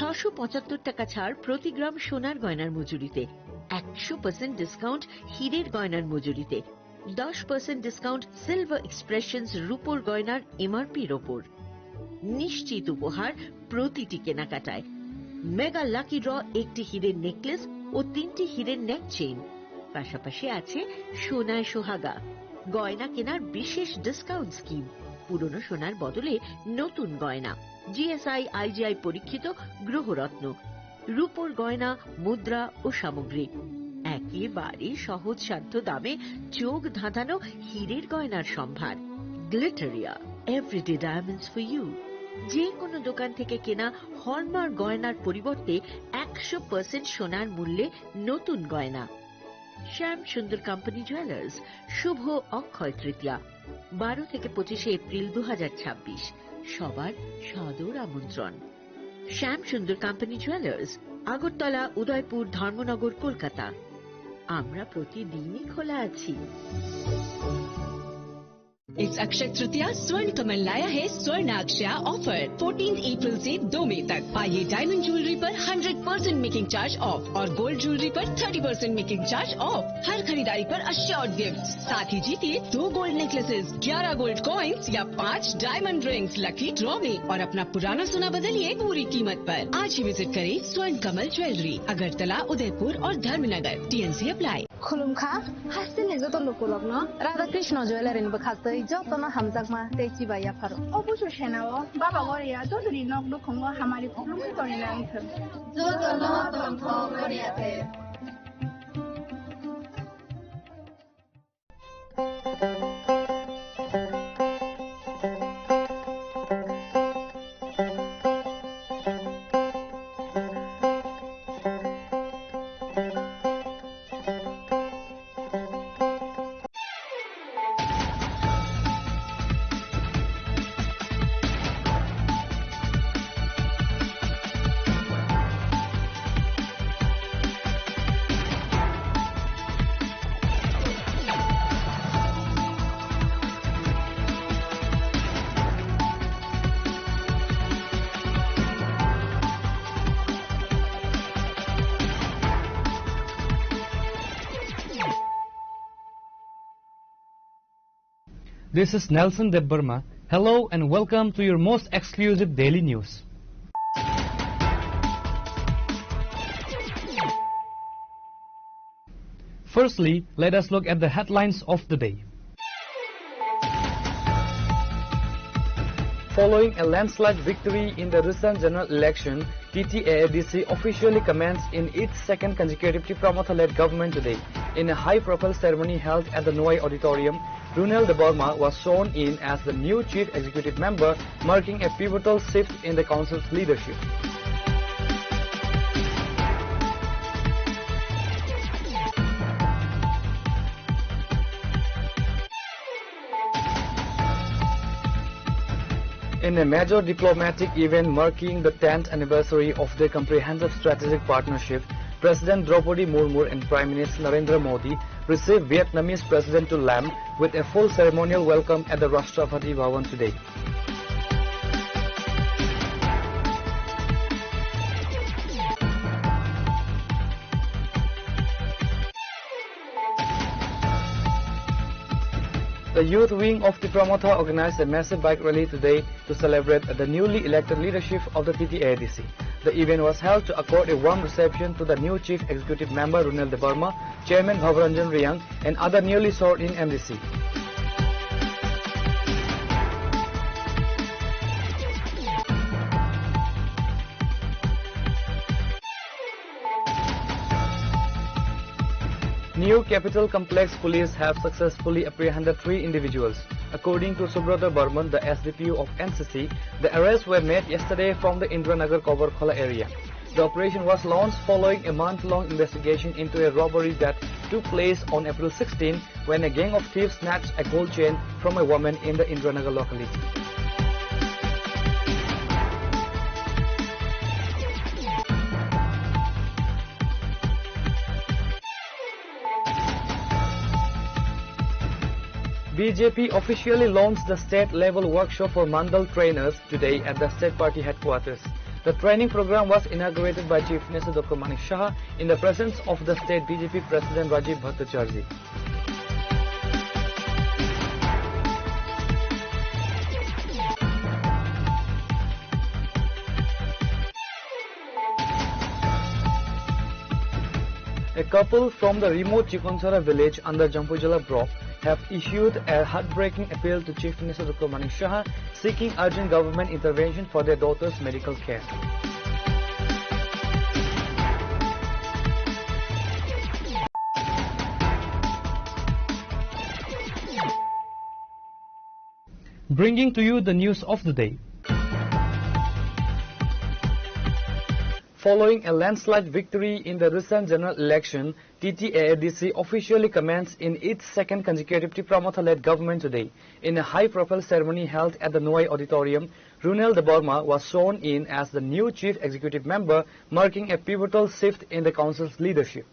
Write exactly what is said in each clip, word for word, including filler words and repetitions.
ছশো পঁচাত্তর টাকা ছাড় প্রতি গ্রাম সোনার গয়নার মজুরিতে, একশো পার্সেন্ট ডিসকাউন্ট হীরের গয়নার মজুরিতে, দশ পার্সেন্ট ডিসকাউন্ট সিলভার এক্সপ্রেশনস রূপোর গয়নার এমআরপির ওপর। নিশ্চিত উপহার প্রতিটি কেনাকাটায়। মেগা লাকি ড্র, একটি হীরের নেকলেস ও তিনটি হীরের নেক চেইন, পাশাপাশি আছে সোনায় সোহাগা। গয়না কেনার বিশেষ ডিসকাউন্ট স্কিম, পুরনো সোনার বদলে নতুন গয়না। জিএসআই, আইজিআই পরীক্ষিত গ্রহরত্ন, রূপোর গয়না, মুদ্রা ও সামগ্রী। একেবারে সহজসাধ্য দামে চোখ ধাঁধানো হীরের গয়নার সম্ভার। Glitteria, everyday diamonds for you. যে কোনো দোকান থেকে কেনা হলমার্ক গয়নার পরিবর্তে একশো পার্সেন্ট সোনার মূল্যে নতুন গয়না। শ্যাম সুন্দর কোম্পানি জুয়েলার্স, শুভ অক্ষয় তৃতীয়া, বারো থেকে পঁচিশে এপ্রিল দু হাজার ছাব্বিশ। সবার সাদর আমন্ত্রণ। শ্যাম সুন্দর কোম্পানি জুয়েলার্স, আগরতলা, উদয়পুর, ধর্মনগর, কলকাতা। আমরা প্রতিদিনই খোলা আছি। इस अक्षय तृतीया स्वर्ण कमल लाया है स्वर्ण अक्षय ऑफर। फोर्टीन अप्रैल से दो मई तक पाइए डायमंड ज्वेलरी पर hundred percent making charge off और गोल्ड ज्वेलरी पर thirty percent making charge off. हर खरीदारी पर अश्योर्ड गिफ्ट, साथ ही जीतिए दो गोल्ड नेकलेसेस, ग्यारह गोल्ड कॉइन्स या पाँच डायमंड रिंग्स लकी ड्रॉ में और अपना पुराना सोना बदलिए पूरी कीमत पर। आज ही विजिट करें स्वर्ण कमल ज्वेलरी, अगरतला, उदयपुर और Dharmanagar. TNC apply. Khulumkha, hasteni joto lukurokno Radha Krishna Jewellery ni bwkhastwi jotono hamjakma tei chibai yapharo. O busu senao Baba Goria jotoni nok nukhungo hamari khulumkha tongwi nangthwng. Jotono tongthok Goria te. This is Nelson Debbarma. Hello and welcome to your most exclusive daily news. Firstly, let us look at the headlines of the day. Following a landslide victory in the recent general election, T T A A D C officially commenced in its second consecutive Tipra Motha-led government today. In a high-profile ceremony held at the Noailly Auditorium, Runel Debbarma was sworn in as the new chief executive member, marking a pivotal shift in the council's leadership. In a major diplomatic event marking the tenth anniversary of the Comprehensive Strategic Partnership, President Draupadi Murmu and Prime Minister Narendra Modi received Vietnamese President Tu Lam with a full ceremonial welcome at the Rashtrapati Bhavan today. The youth wing of Tipra Motha organized a massive bike rally today to celebrate the newly elected leadership of the T T A A D C. The event was held to accord a warm reception to the new Chief Executive Member Runel Debbarma, Chairman Bhavaranjan Reang, and other newly sworn-in M D C. New Capital Complex police have successfully apprehended three individuals. According to Subrata Barman, the S D P O of N C C, the arrests were made yesterday from the Indiranagar Koborkhola area. The operation was launched following a month-long investigation into a robbery that took place on April sixteen, when a gang of thieves snatched a gold chain from a woman in the Indiranagar locality. B J P officially launched the state-level workshop for Mandal trainers today at the state party headquarters. The training program was inaugurated by Chief Minister Doctor Manik Saha in the presence of the state B J P President Rajiv Bhattacharjee. A couple from the remote Chikonchara village under Jampuijala block have issued a heartbreaking appeal to Chief Minister Doctor Manik Saha, seeking urgent government intervention for their daughter's medical care. Bringing to you the news of the day. Following a landslide victory in the recent general election, T T A A D C officially commenced in its second consecutive Tipra Motha-led government today. In a high-profile ceremony held at the Nuai Auditorium, Runel Debbarma was sworn in as the new chief executive member, marking a pivotal shift in the council's leadership.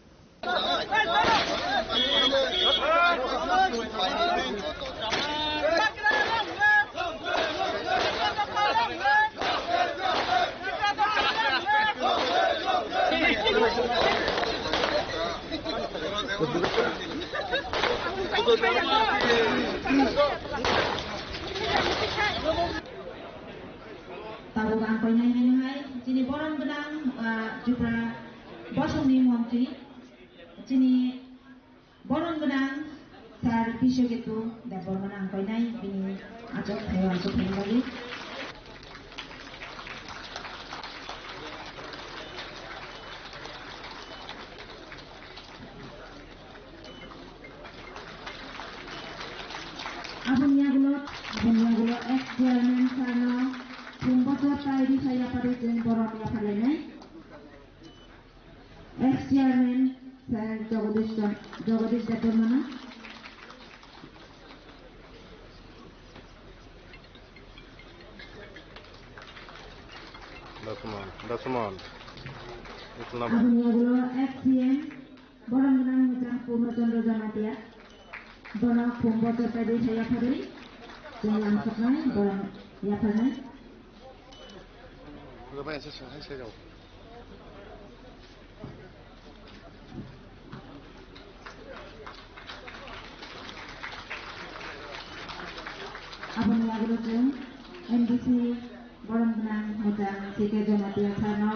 Tabuk ang koinai nai hai, chini borom gwnang, ah, Tripura bosongni montri, chini borom gwnang Sir Biswaketu Debbarma ang koinai, bini achuk thaio achuk thaini bagwi. Aboni yagulo, aboni yagulo ex chairman sir no khum bochor tai risa yapharwi chwng borom yapharlainai. Ex chairman sir Jagadish Chan-, Jagadish Debbarma no. Daksumon, Daksumon. Aboni yagulo ex C M Borom gwnang Mwchang Purno Chandra Jamatia. Bono khum bochor tai risa yapharwi chwng lamsoknai, borom yapharnai. Aboni yagulo chwng M D C Borom gwnang Mwchang C K Jamatia sir no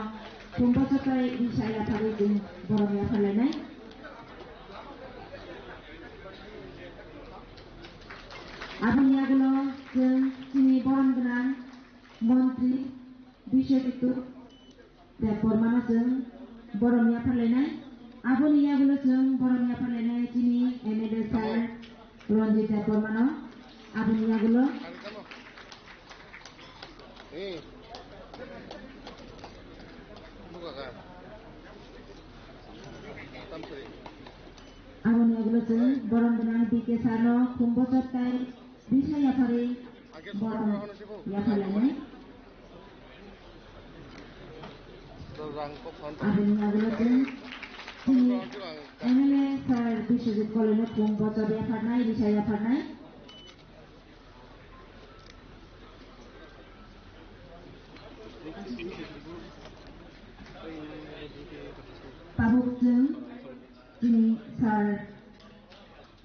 khum bochor tai risa yapharwi chwng borom yapharlainai. Aboni yagulo chwng chini borom gwnang montri Biswaketu Debbarma no chwng borom yapharlainai. Aboni yagulo chwng borom yapharlainai chini M L A sir Ranjit Debbarma no. Aboni yagulo. Aboni yagulo chwng borom gwnang B K sir no khum bochor tai risa yapharwi borom yapharlainai. Aboni yagulo chwng chini M L A sir Biswajit Koloino khum bochor yapharnai, risa yapharnai. Tabuk chwng chini sir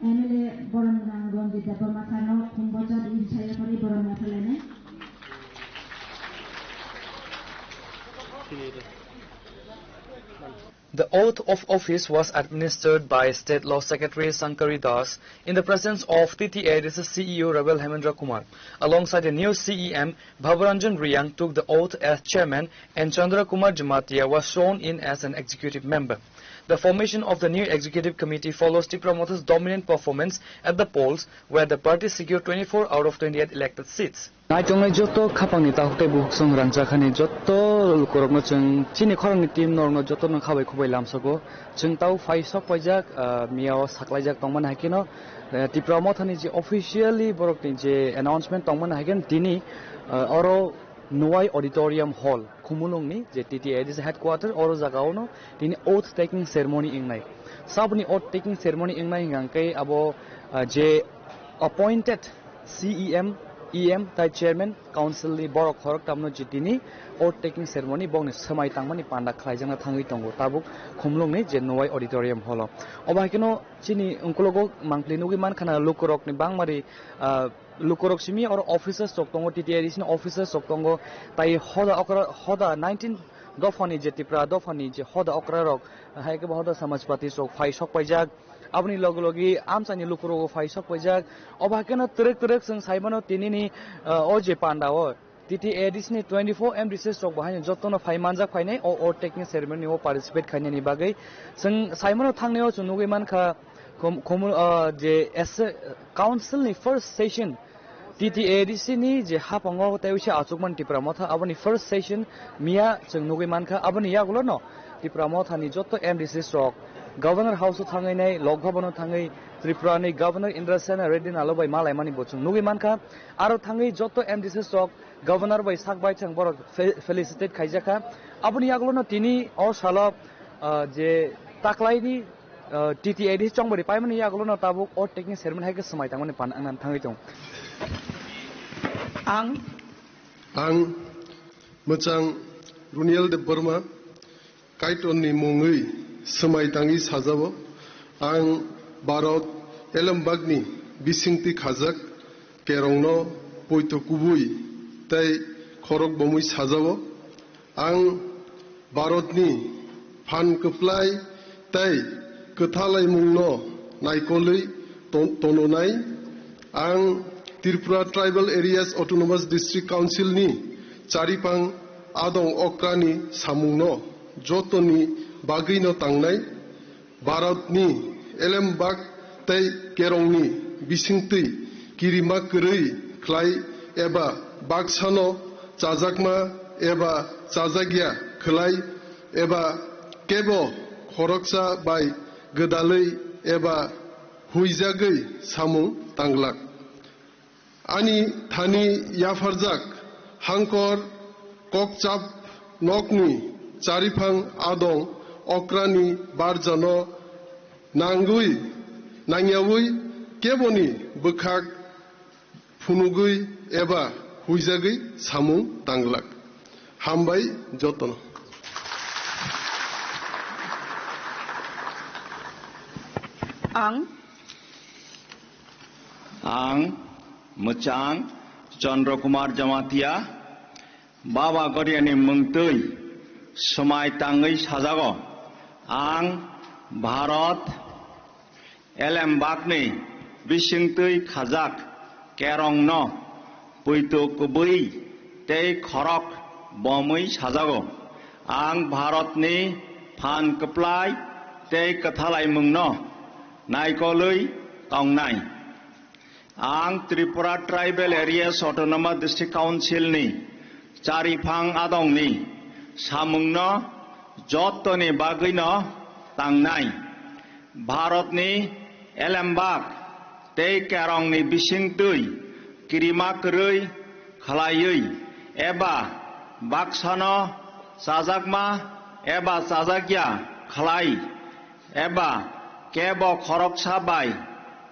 M L A borom gwnang Ranjit Debbarma sir no khum bochor risa yapharwi borom yapharlainai. The oath of office was administered by State Law Secretary Sankari Das in the presence of T T A A D C C E O Ravel Hemendra Kumar. Alongside the new C E M, Bhabaranjan Reang took the oath as chairman and Chandra Kumar Jamatia was sworn in as an executive member. The formation of the new executive committee follows Tipra Motha's dominant performance at the polls, where the party secured twenty-four out of twenty-eight elected seats. Naitongnai joto khapangni takhuk tei bukhuk song rangchakhani joto lukurokno chwng chini khorangni team norokno jotono khabai khubai lamsogo. Chwng tau phai sok paijak, ah, miyao saklaijak tongmani hai kheno, eh, Tipra Mothani je officially borokni je announcement tongmani hai kheno tini, ah, oro Nuai Auditorium Hall, Khumulwngni je T T A A D C headquarter, oro jagaono tini oath taking ceremony wngnai. Saboni oath taking ceremony wngnai hingkha khe abo, ah, je appointed C E M E M tai chairman council ni borok khorok tamno je tini oath taking ceremony bokni swmai tangmani panda khlaijakna thangwi tongo tabuk Khumlungni je Nowai auditorium hall o. Obo hai kheno chini ungkulugo mangpli nugwi mankha na lukurokni bangmari, ah, lukurok simi oro officers rok tongo, T T A D C ni officers rok tongo, tai hoda okra, hoda nineteen dophani je Tipra dophani je hoda okra rok, hai khe bo hoda Samajpati rok phai sok paijak, aboni logi logi amchaini lukurok phai sok paijak, obo hai kheno twrwk twrwk chwng sai mano tinini, ah, o je panda o. T T A D C ni twenty-four M D Cs rok bo haino jotono phai manjak phainai o oath taking ceremony o participate khainani bagwi. Chwng sai mano thangnai o chwng nugwi mankha khum-, khumul, ah, je ese-, council ni first session T T A D C ni je hapango tei uisa achukmani Tipra Motha aboni first session miya chwng nugwi mankha. Aboni yagulo no Tipra Motha ni joto M D Cs rok Governor House o thangwi nai Lok Bhavan o thangwi Tripura ni Governor Indra Sena Reddy Nalo bai malaimani bo chwng nugwi mankha. Aro thangwi joto M D Cs rok Governor bai sak bai thang borok fe-, felicitate khaijakha. Aboni yagulono tini o salo, ah, je taklaini, ah, T T A D C chongbari paimani yagulono tabuk oath taking ceremony hai khe swmai tangmani pan ang thangwi tong. Ang Ang Mwchang Runiel Debbarma, Kaitorni mungwi swmai tangwi sajao. Ang Bharat elembakni bisingtwi khajak kerongno poito kubui tei khorok bomwi sajao. Ang Bharatni phan kwplai tei kwthalaimungno naikolwi ton-, tononai. Ang Tripura Tribal Areas Autonomous District Council ni charipang adong okrani samungno jotoni bagwino tangnai. Bharatni elembak tei kerongni bisingtwi kirima kwrwi khlai eba baksano chajakma eba chajakya khlai eba kebo khoroksa bai gwdalwi eba huijagwi samung tanglak. Ani thani yapharjak hangkor kokchap nokni chariphang adong okrani barjano nangwi nangyawi keboni bwkhak phunugwi eba huijagwi samung tanglak. Hambai jotono. Ang Ang Mwchang Chandra Kumar Jamatia, Baba Goriani mungtwi swmai tangwi sajago. Ang Bharat elembakni bisingtwi khajak kerongno poito kubui tei khorok bomwi sajago. Ang Bharatni phan kwplai tei kwthalaimungno naikolwi tongnai. Ang Tripura Tribal Areas Autonomous District Council ni chariphang adongni samungno jottoni bagwino tangnai. Bharatni elembak tei kerongni bisingtwi kirima kwrwi khlaiwi eba baksano chajakma eba chajakya khlai eba kebo khoroksa bai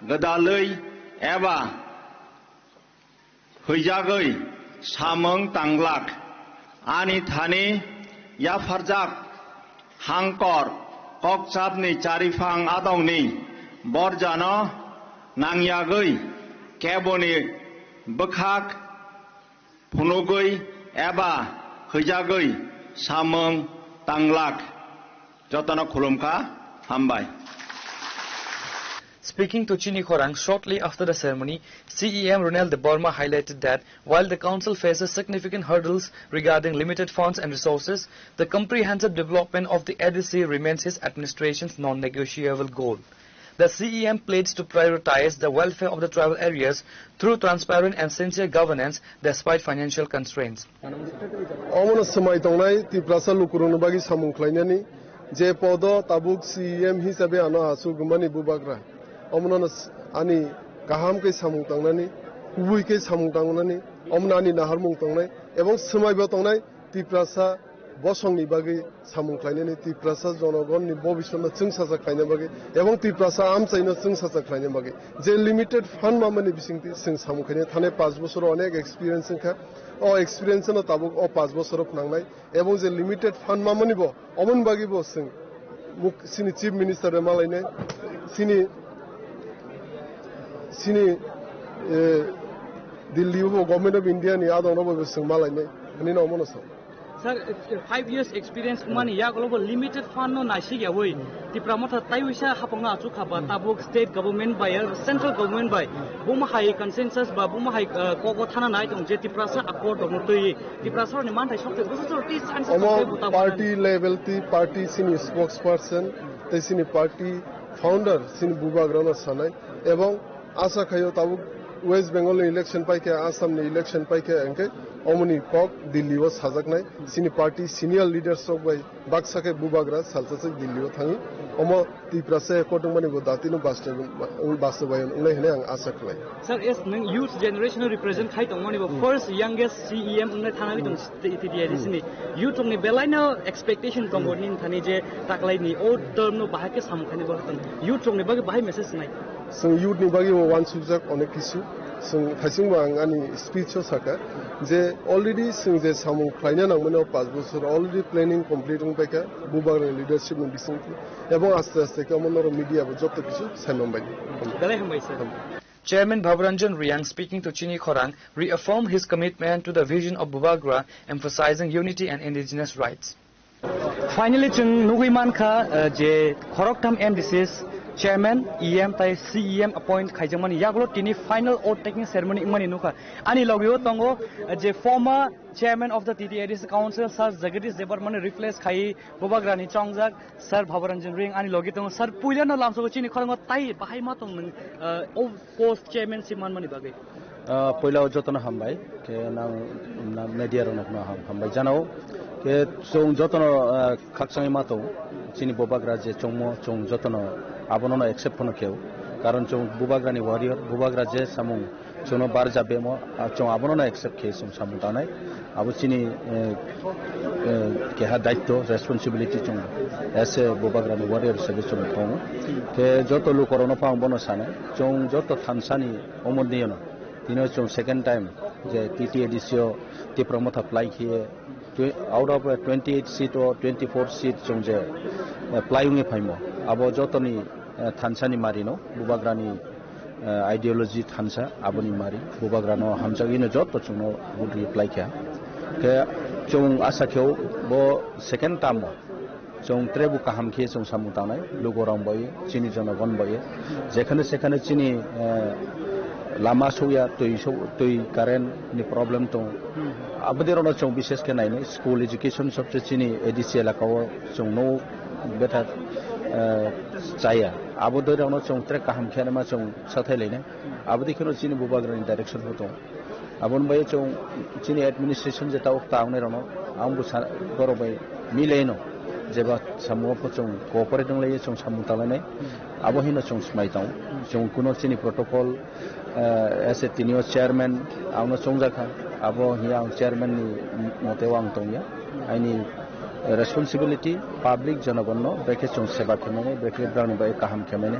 gwdalwi eba huijagwi samung tanglak. Ani thani yapharjak hangkor kokchapni chariphang adongni borjano nangyagwi keboni bwkhak phunugwi eba huijagwi samung tanglak. Jotono khulumkha, hambai. Speaking to Chini Khorang shortly after the ceremony, C E M Ronel Debbarma highlighted that while the council faces significant hurdles regarding limited funds and resources, the comprehensive development of the A D C remains his administration's non-negotiable goal. The C E M pledged to prioritize the welfare of the tribal areas through transparent and sincere governance despite financial constraints. Omono swmai tongnai Tiprasa lukurokni bagwi samung khlainani je podo tabuk C E M hisabe ano aswk rwmani bubagra. Omono s-, ani kaham khe samung tangnani, kubui khe samung tangnani, omono ani naharmung tongnai, ebong swmaibo tongnai Tiprasa Bosongni bagwi samung khlainani, Tiprasa jonogonni bobiswtno chwngsacha khlaina bagwi, ebong Tiprasa amchaino chwngsacha khlaina bagwi je limited fund mamani bisingtwi chwng samung khlainai. Thanai panch bosoro onek experience wngkha. O experience no tabuk o panch bosoro phnangnai, ebong je limited fund mamani bo, omoni bagwi bo chwng muk-, chini Chief Minister bai malainai, chini, chini, eh, Delhi o Government of India ni adong rok bai bo chwng malainai, ani no omono sa. Sir, uh, five years experience wngmani yagulo bo limited fund no naisik yawi Tipra Motha taiwisa hapangno achuk kha ba tabuk state government bai, uh, central government bai buma hai consensus ba buma hai, uh, kok o thana nai tong je Tiprasa accord rokno twi Tiprasa ni manthai sokte bwswk sor twi sansa Omo sokte bo tabuk party level twi party chini spokesperson tei chini party founder chini Bubagrano sanai, ebong asa khaio tabuk West Bengal ni election paikha, Assam ni election paikha, hwnkhe omoni kok Delhi o sajaknai chini party senior leaders rok bai baksa khe Bubagra salsa se Delhi o thangwi omo Tiprasa accord wngmani bo datino basto, basto bai wngnai hwnwi ang asa khlai. Sir, as nwng youth generation no represent khai tongmani bo first youngest C E M wngnai thangwi tong T T A D C ni youth rokni belaino expectation tongo nini thani je taklaini o term no bahai khe samung khaini bo tong youth rokni bagwi bahai message nai. Chwng youth ni bagwi bo wansukjak onek kisu. Chwng thaisingbo ang ani speech o sakha je already chwng je samung khlaina nangmani o panch bosor already planning complete wng paikha Bubagrani leadership ni bisingtwi, ebong aste aste khe omo norok media bo joto kisu saiman bai. Belai hambai sir. Chairman Bhabaranjan Reang speaking to Chini Khorang reaffirmed his commitment to the vision of Bubagra, emphasizing unity and indigenous rights. Finally, chwng nugwi mankha, uh, je khoroktham M D Cs chairman, E M tai C E M appoint khaijakmani yagulo tini final oath taking ceremony wngmani nukha. Ani logio tongo, uh, je former chairman of the T T A D C Council, Sir Jagadish Debbarmani replace khai Bubagrani chongjak Sir Bhabaranjan Reang ani logi tongo. Sir, puilano lamsogo chini khorango tai bahai ma tong nwng, uh, o post chairmanship manmani bagwi? Ah, puila o jotono hambai, khe nang, nang media rokno ham-, hambai janao. Khe chwng jotono, ah, khakchangwi ma tong, chini Bubagra je chongmo, chwng jotono abono no accept phano kheo. Karon chwng Bubagrani warrior, Bubagra je samung chwngno barja bemo, ah, chwng abono no accept khe chwng samung tangnai. Abo chini, eh, eh, keha daitto, responsibility chwng as a Bubagrani warrior hisabe chwng tongo. Khe joto lukorokno pho ang bono sanai, chwng joto thansani omor niyono. Tino chwng second time je T T A D C o Tipra Motha plai khiye twe-, out of, eh, twenty eight seat o twenty four seat chwng je, eh, plai wngwi phaimo. Abo jotoni, eh, thansani marino, Bubagrani, eh, ideology thansa, aboni mari, Bubagrano hamjagwino joto chwngno vote rwi plai kha. Khe chwng asa kheo bo second term o chwng trebu kaham khe chwng samung tangnai, lukurok bai, chini jonogon bai. Jekhane sekhane chini, eh, lama sokya, twi sok-, twi current ni problem tong. Aboni rokno chwng bishes khe nainai, school education sobse chini A D C elaka o chwng no betha, eh, chaya. Abo doi rokno chwng tre kaham khe ma chwng sathai lainai. Abo dei kheno chini Bubagrani direction bo tong. Aboni bai chwng chini administration je tabuk ta wngnai rokno ang bo sa-, borok bai milai no jeba samung o chwng cooperate wng lai chwng samung ta lainai. Abo hino chwng swmai tong. Chwng kuno chini protocol, eh, as a tinio chairman ang no chwngjak kha. Abo hiya ang chairman ni mote o ang tongya. Aini responsibility public jonogon no brekhe chwng seba khe mani, brekhe brang ni bai kaham khe mani.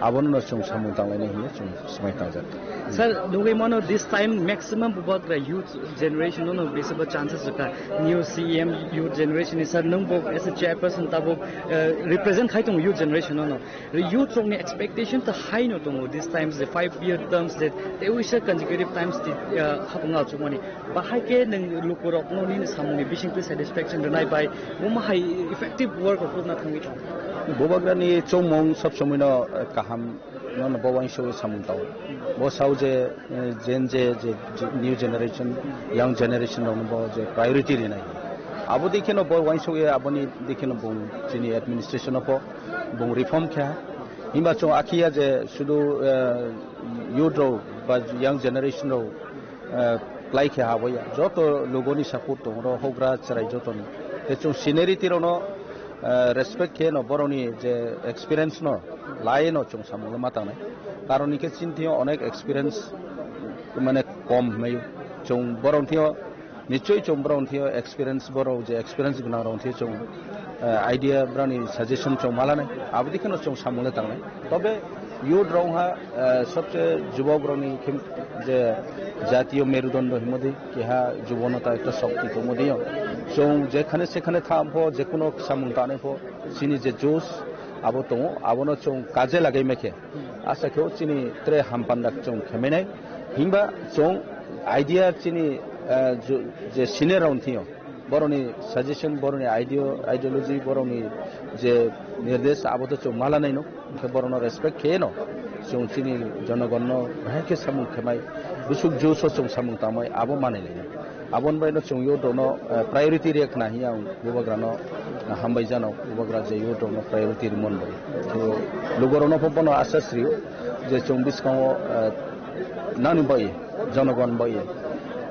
Abono no chwng samung tang lainai hiya chwng swmai tangjak. Sir, nugwi mano this time maximum Bubagra youth generation no no bisi bo chances ka new C E M youth generation ni sir nung bo as a chairperson tabuk, eh, represent khai tongo youth generation no no. Youth rok ni expectation ta high no tongo this times the five year terms that tewisa consecutive times ti, eh, hapung achukmani. Bahai khe nwng lukurokno nini samungni bisingtwi satisfaction rwnai bai buma hai effective work rok rwna thangwi tong. Bubagrani chongmung sob somoino, eh, kaham no bo uansugwi samung tao. Bo sao je, eh, Gen Z, je, je new generation, young generation rokno bo je priority rinai. Abo dei kheno bo uansugwi aboni dei kheno bung chini administration o pho bung reform kha. Himba chwng akhiya je sudu, eh, youth rok ba young generation rok eh, plai khe haboya. Joto lugoni support tong ro, hogra chwrai jotoni. Te chwng seniority rokno, eh, respect khe no borokni je experience no lai no chwng samung ma tangnai. Karon hwnkhe chini thio onek experience mane kom hwnwi chwng borok thio Nichoi chwng borok thio experience, borok je experience gnang rok thio chwng, eh, idea brani suggestion chwng malanai, abodi kheno chwng samung le tangnai. Tobe youth rok ha, eh, sobse jubok rokni khe je jatiyo merudondo himodi keha jubono ta ekta shokti tongmodi yo. Chwng jekhane sekhane thampho, jekuno samung tanai pho, chini je josh abo tongo, abono chwng kaje lagai maikhe. Asa khe o chini tre hampanda chwng khemenai. Himba chwng idea chini, eh, ju-, je senior rok thio, borokni suggestion, borokni ideo-, ideology, borokni je nirdesh abo to chwng malanai no. Hwnkhe borokno respect khe no. Chwng chini jonogonno bahai khe samung khemai, busuk josh o chwng samung tangmai abo manai lainai. Aboni baino chwng youth rokno, eh, priority rek khna hiya ang bubagrano, eh, hambai jano, bubagra je youth rokno priority rimon bai. To lugo rokno pho bono asa srio je chwng biskango, eh, nangni bai, jonogon bai.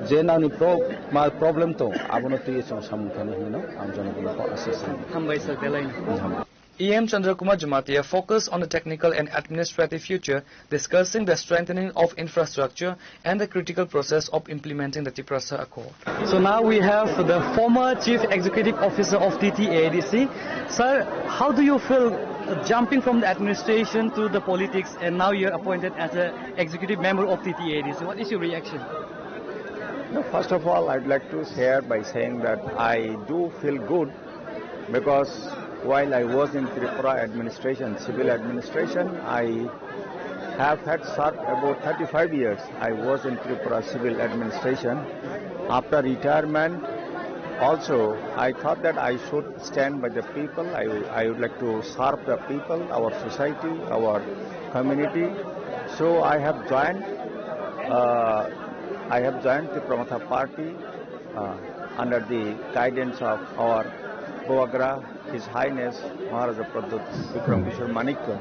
Je nangni pro-, ma problem tong, abono twiwi chwng samung thani hino ang jonogon pho asa srio. Hambai sir, belai. Hambai. E M Chandra Kumar Jamatia focused on the technical and administrative future, discussing the strengthening of infrastructure and the critical process of implementing the Tiprasa Accord. So now we have the former Chief Executive Officer of T T A D C. Sir, how do you feel, uh, jumping from the administration to the politics and now you're appointed as an executive member of T T A D C? What is your reaction? No, first of all, I'd like to share by saying that I do feel good because while I was in Tripura administration, civil administration, I have had served about thirty-five years. I was in Tripura civil administration. After retirement, also, I thought that I should stand by the people. I, I would like to serve the people, our society, our community. So I have joined, uh, I have joined the Pramatha party, uh, under the guidance of our Bubagra, His Highness Maharaja Pradyut Bikram Kishore Manikya.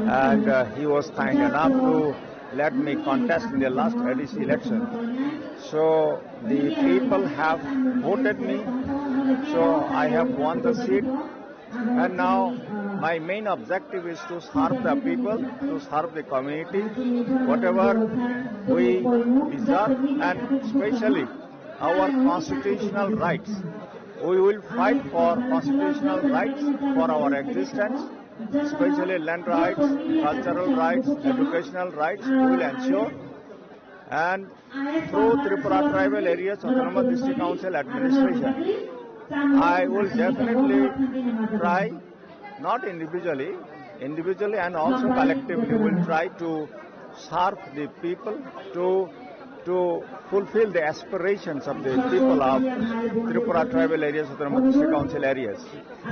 And, uh, he was kind enough to let me contest in the last A D C election. So the people have voted me. So I have won the seat. And now my main objective is to serve the people, to serve the community, whatever we deserve, and especially our constitutional rights. We will fight for constitutional rights for our existence, especially land rights, cultural rights, educational rights, we will ensure. And through Tripura Tribal Areas Autonomous District Council administration, I will definitely try, not individually, individually and also collectively, will try to serve the people, to, to fulfill the aspirations of the people of Tripura Tribal Areas Autonomous District Council areas.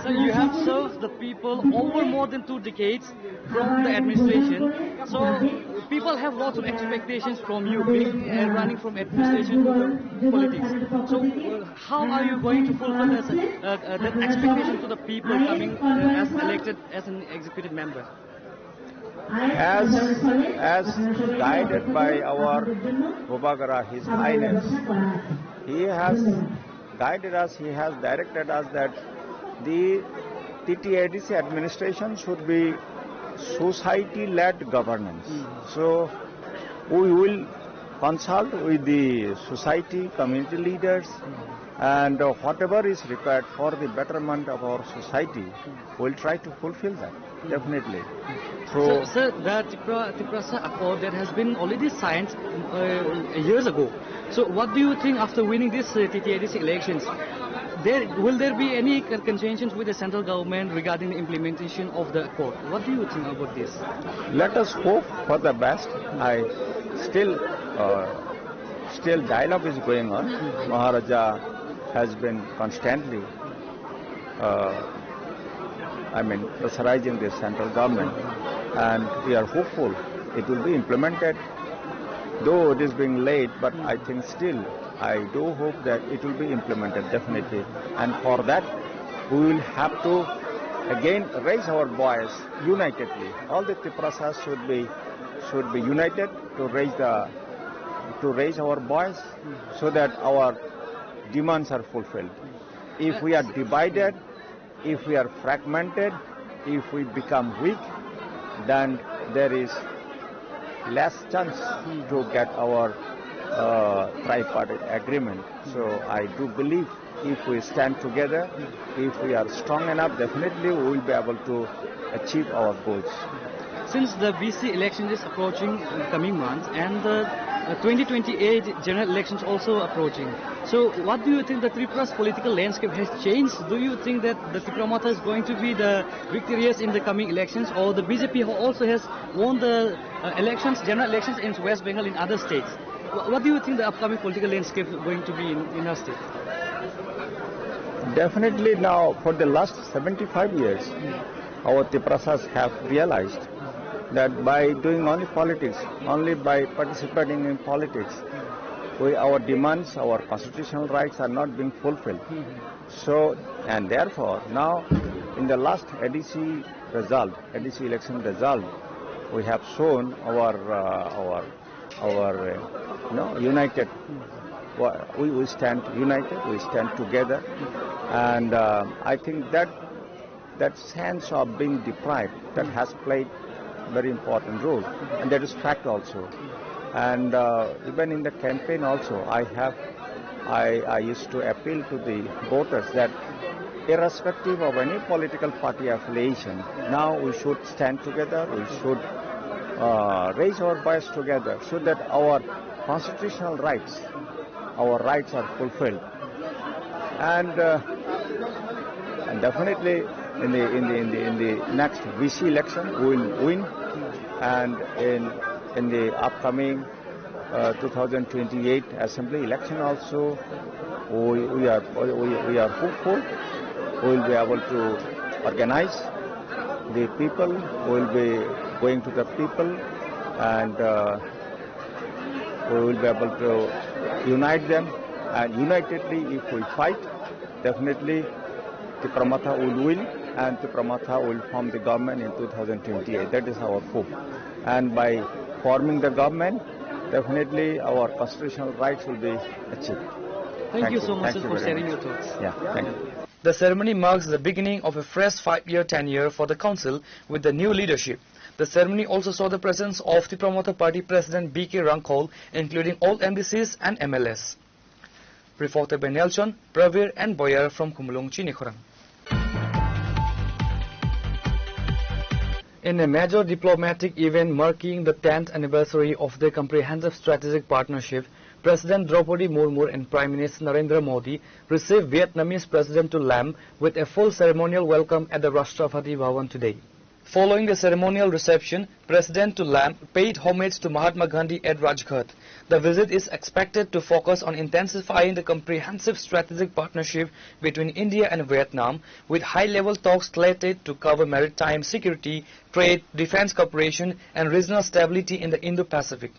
So you have served the people over more than two decades from the administration. So people have lots of expectations from you, being, uh, running from administration to the politics. So, uh, how are you going to fulfill this, uh, uh, that expectation to the people coming, uh, as elected as an executive member? As, as guided by our Bubagra, His Highness, he has guided us, he has directed us that the T T A D C administration should be society-led governance. So we will consult with the society, community leaders, and, uh, whatever is required for the betterment of our society, we'll try to fulfill that, definitely. So, So, sir, the Tipra-, Tiprasa Accord that has been already signed, uh, years ago. So, what do you think after winning this, uh, T T A D C elections? There, will there be any con-, contentions with the central government regarding the implementation of the accord? What do you think about this? Let us hope for the best. I still, uh, still dialogue is going on. Maharaja has been constantly, uh, I mean, pressurizing the central government, and we are hopeful it will be implemented. Though it is being late, but I think still, I do hope that it will be implemented definitely. And for that, we will have to again raise our voice unitedly. All the Tiprasas should be, should be united to raise the, to raise our voice so that our demands are fulfilled. If we are divided, if we are fragmented, if we become weak, then there is less chance to get our uh, tripartite agreement. So I do believe if we stand together, if we are strong enough, definitely we will be able to achieve our goals. Since the B C election is approaching in coming months and the uh, twenty twenty-eight general elections also approaching, so what do you think the Tripura's political landscape has changed? Do you think that the Tipra Motha is going to be the victorious in the coming elections, or the B J P also has won the uh, elections, general elections in West Bengal, in other states? Wha- What do you think the upcoming political landscape is going to be in, in our state? Definitely now, for the last seventy-five years, our Tiprasas have realized that by doing only politics, only by participating in politics, we, our demands, our constitutional rights are not being fulfilled. So, and therefore, now in the last A D C result, A D C election result, we have shown our, uh, our, our, uh, you know, united. Wa- We, we stand united, we stand together, and uh, I think that that sense of being deprived that has played very important role, and that is fact also. And uh, even in the campaign also, I have, I, I used to appeal to the voters that irrespective of any political party affiliation, now we should stand together, we should uh, raise our voice together so that our constitutional rights, our rights are fulfilled. And, uh, and definitely in the, in the, in the, in the next V C election, we will win. And in, in the upcoming uh, two thousand twenty-eight assembly election also, we, we are, we, we are hopeful we will be able to organize the people, we will be going to the people, and uh, we will be able to unite them. And unitedly, if we fight, definitely Tipra Motha will win, and Tipra Motha will form the government in two thousand twenty-eight. That is our hope. And by forming the government, definitely our constitutional rights will be achieved. Thank Thank you you. so much, Thank sir, you for very sharing much. your thoughts. Yeah, thank you. The ceremony marks the beginning of a fresh five-year tenure for the council with the new leadership. The ceremony also saw the presence of Tipra Motha Party President B K Rangkhol, including all M D Cs and M L As. Reported by Nelson, Pravir and Boyer from Khumulwng Chinikhorang. In a major diplomatic event marking the tenth anniversary of the Comprehensive Strategic Partnership, President Draupadi Murmu and Prime Minister Narendra Modi received Vietnamese President To Lam with a full ceremonial welcome at the Rashtrapati Bhavan today. Following the ceremonial reception, President To Lam paid homage to Mahatma Gandhi at Rajghat. The visit is expected to focus on intensifying the comprehensive strategic partnership between India and Vietnam, with high-level talks slated to cover maritime security, trade, defense cooperation, and regional stability in the Indo-Pacific.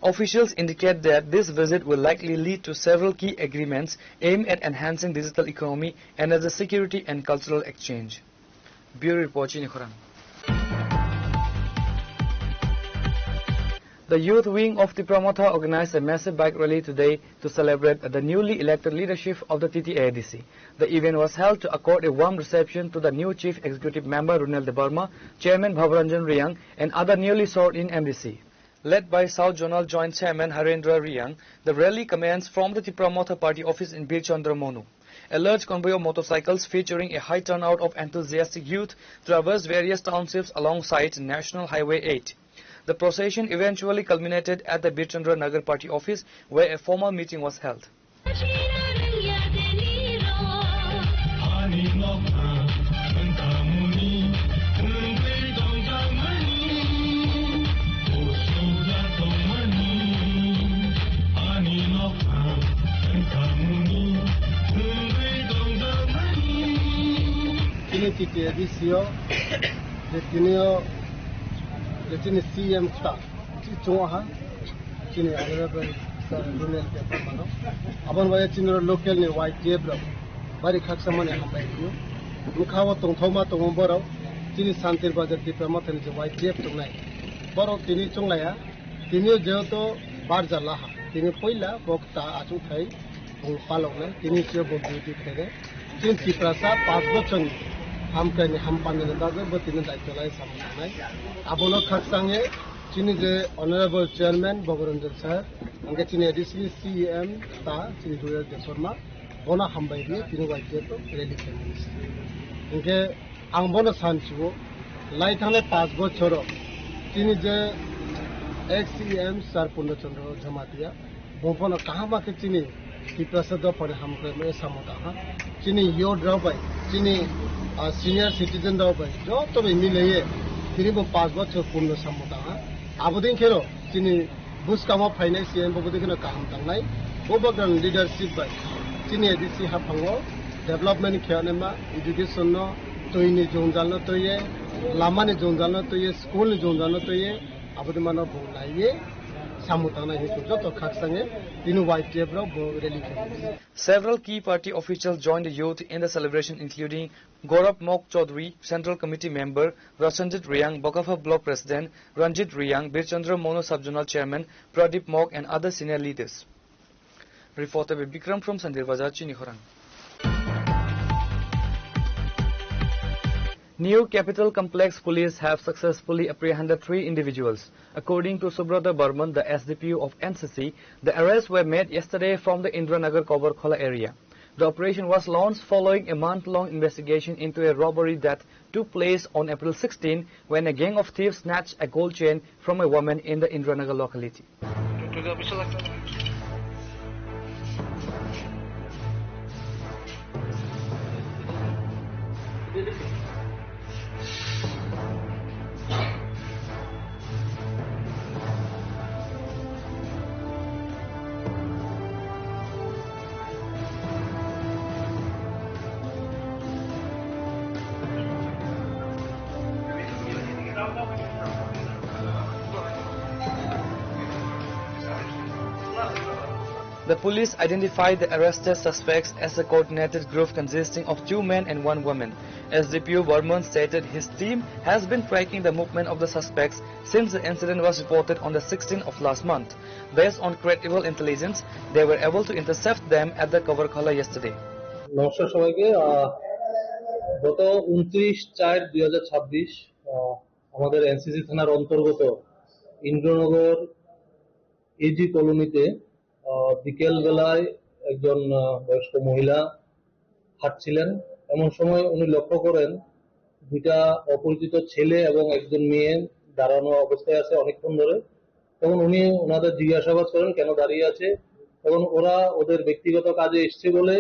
Officials indicate that this visit will likely lead to several key agreements aimed at enhancing digital economy, energy security and cultural exchange. Bureau Report, Chinikhorang. The youth wing of Tipra Motha organized a massive bike rally today to celebrate the newly elected leadership of the T T A D C. The event was held to accord a warm reception to the new Chief Executive Member Runel Debbarma, Chairman Bhavaranjan Reang, and other newly sworn-in M D C. Led by South Zonal Joint Chairman Harendra Reang, the rally commenced from the Tipra Motha Party office in Birchandra Monu. A large convoy of motorcycles featuring a high turnout of enthusiastic youth traversed various townships alongside National Highway eight. The procession eventually culminated at the Birchandra Nagar Party office, where a formal meeting was held. Chini T T A D C o, je tini o, je chini C M kta, chi chungo ha, chini Honorable Sir Runel Debbarma no. Aboni bagwi chini local ni Y T F rok bari khaksa mani hambai rw. Bwkha o tongthokma tongo borok, chini Santir Bazar Tipra Motha ni je Y T F tongnai. Borok tini chunglaiya, tini o jehetu barja laha, tini puila bo kta achuk thai bung paloknai, tini sio bo duty khainai. Chini Tiprasa panch bochorni hamkraini hampandani bagwi bo tini daityo lai samung tangnai. Abono khakchangwi chini je Honorable Chairman Bhavaranjan Sir, hwnkhe chini additional C E M ta chini Ruel Debbarma, bono hambai rwi tini Y T F rally khaimani. Hwnkhe ang bono sanchio, lai thangnai panch bochoro chini je ex C E M Sir Purno Chandra Jamatia, bo phano kaham khe chini Tiprasa dophani hamkrai maya samung tangha. Chini youth rok bai, chini, ah, senior citizen rok bai, joto bai milaiye tini bo panch bochor purno samung tangha. Abodin kheno chini bwskango phainai C M bo bodin kheno kaham tangnai. Bo bagrang leadership bai chini A D C haphango development khe anema, education no, twi ni jwngjal no twiye, lama ni jwngjal no twiye, school ni jwngjal no twiye, abodin mano bo laiye samung tangnai hinwi joto khakchangwi tini Y T F rok bo rally khe. Several key party officials joined the youth in the celebration, including Gaurav Mok Chaudhary, Central Committee member, Rasanjit Reang, Bokapha Block President, Ranjit Reang, Birchandra Monu Sub-Zonal Chairman, Pradeep Mok, and other senior leaders. Reporter by Bikram from Sandir Bazar, Chini Khorang. New Capital Complex police have successfully apprehended three individuals. According to Subrata Barman, the S D P O of N C C, the arrests were made yesterday from the Indiranagar Kavarkhola area. The operation was launched following a month-long investigation into a robbery that took place on April sixteen when a gang of thieves snatched a gold chain from a woman in the Indiranagar locality. The police identified the arrested suspects as a coordinated group consisting of two men and one woman. S D P O Barman stated his team has been tracking the movement of the suspects since the incident was reported on the sixteenth of last month. Based on credible intelligence, they were able to intercept them at the Kavarkhola yesterday. নমস্কার সবাইকে। আহ, গত ঊনত্রিশ চার দুই হাজার ছাব্বিশ, আহ, আমাদের এনসিসি থানার অন্তর্গত ইন্দ্রনগর এজি কলোনিতে, আহ, বিকেল বেলায় একজন, আহ, বয়স্ক মহিলা হাঁটছিলেন। এমন সময় উনি লক্ষ্য করেন দুইটা অপরিচিত ছেলে এবং একজন মেয়ে দাঁড়ানো অবস্থায় আছে অনেকক্ষণ ধরে। তখন উনি ওনাদের জিজ্ঞাসাবাদ করেন কেন দাঁড়িয়ে আছে। তখন ওরা ওদের ব্যক্তিগত কাজে এসছে বলে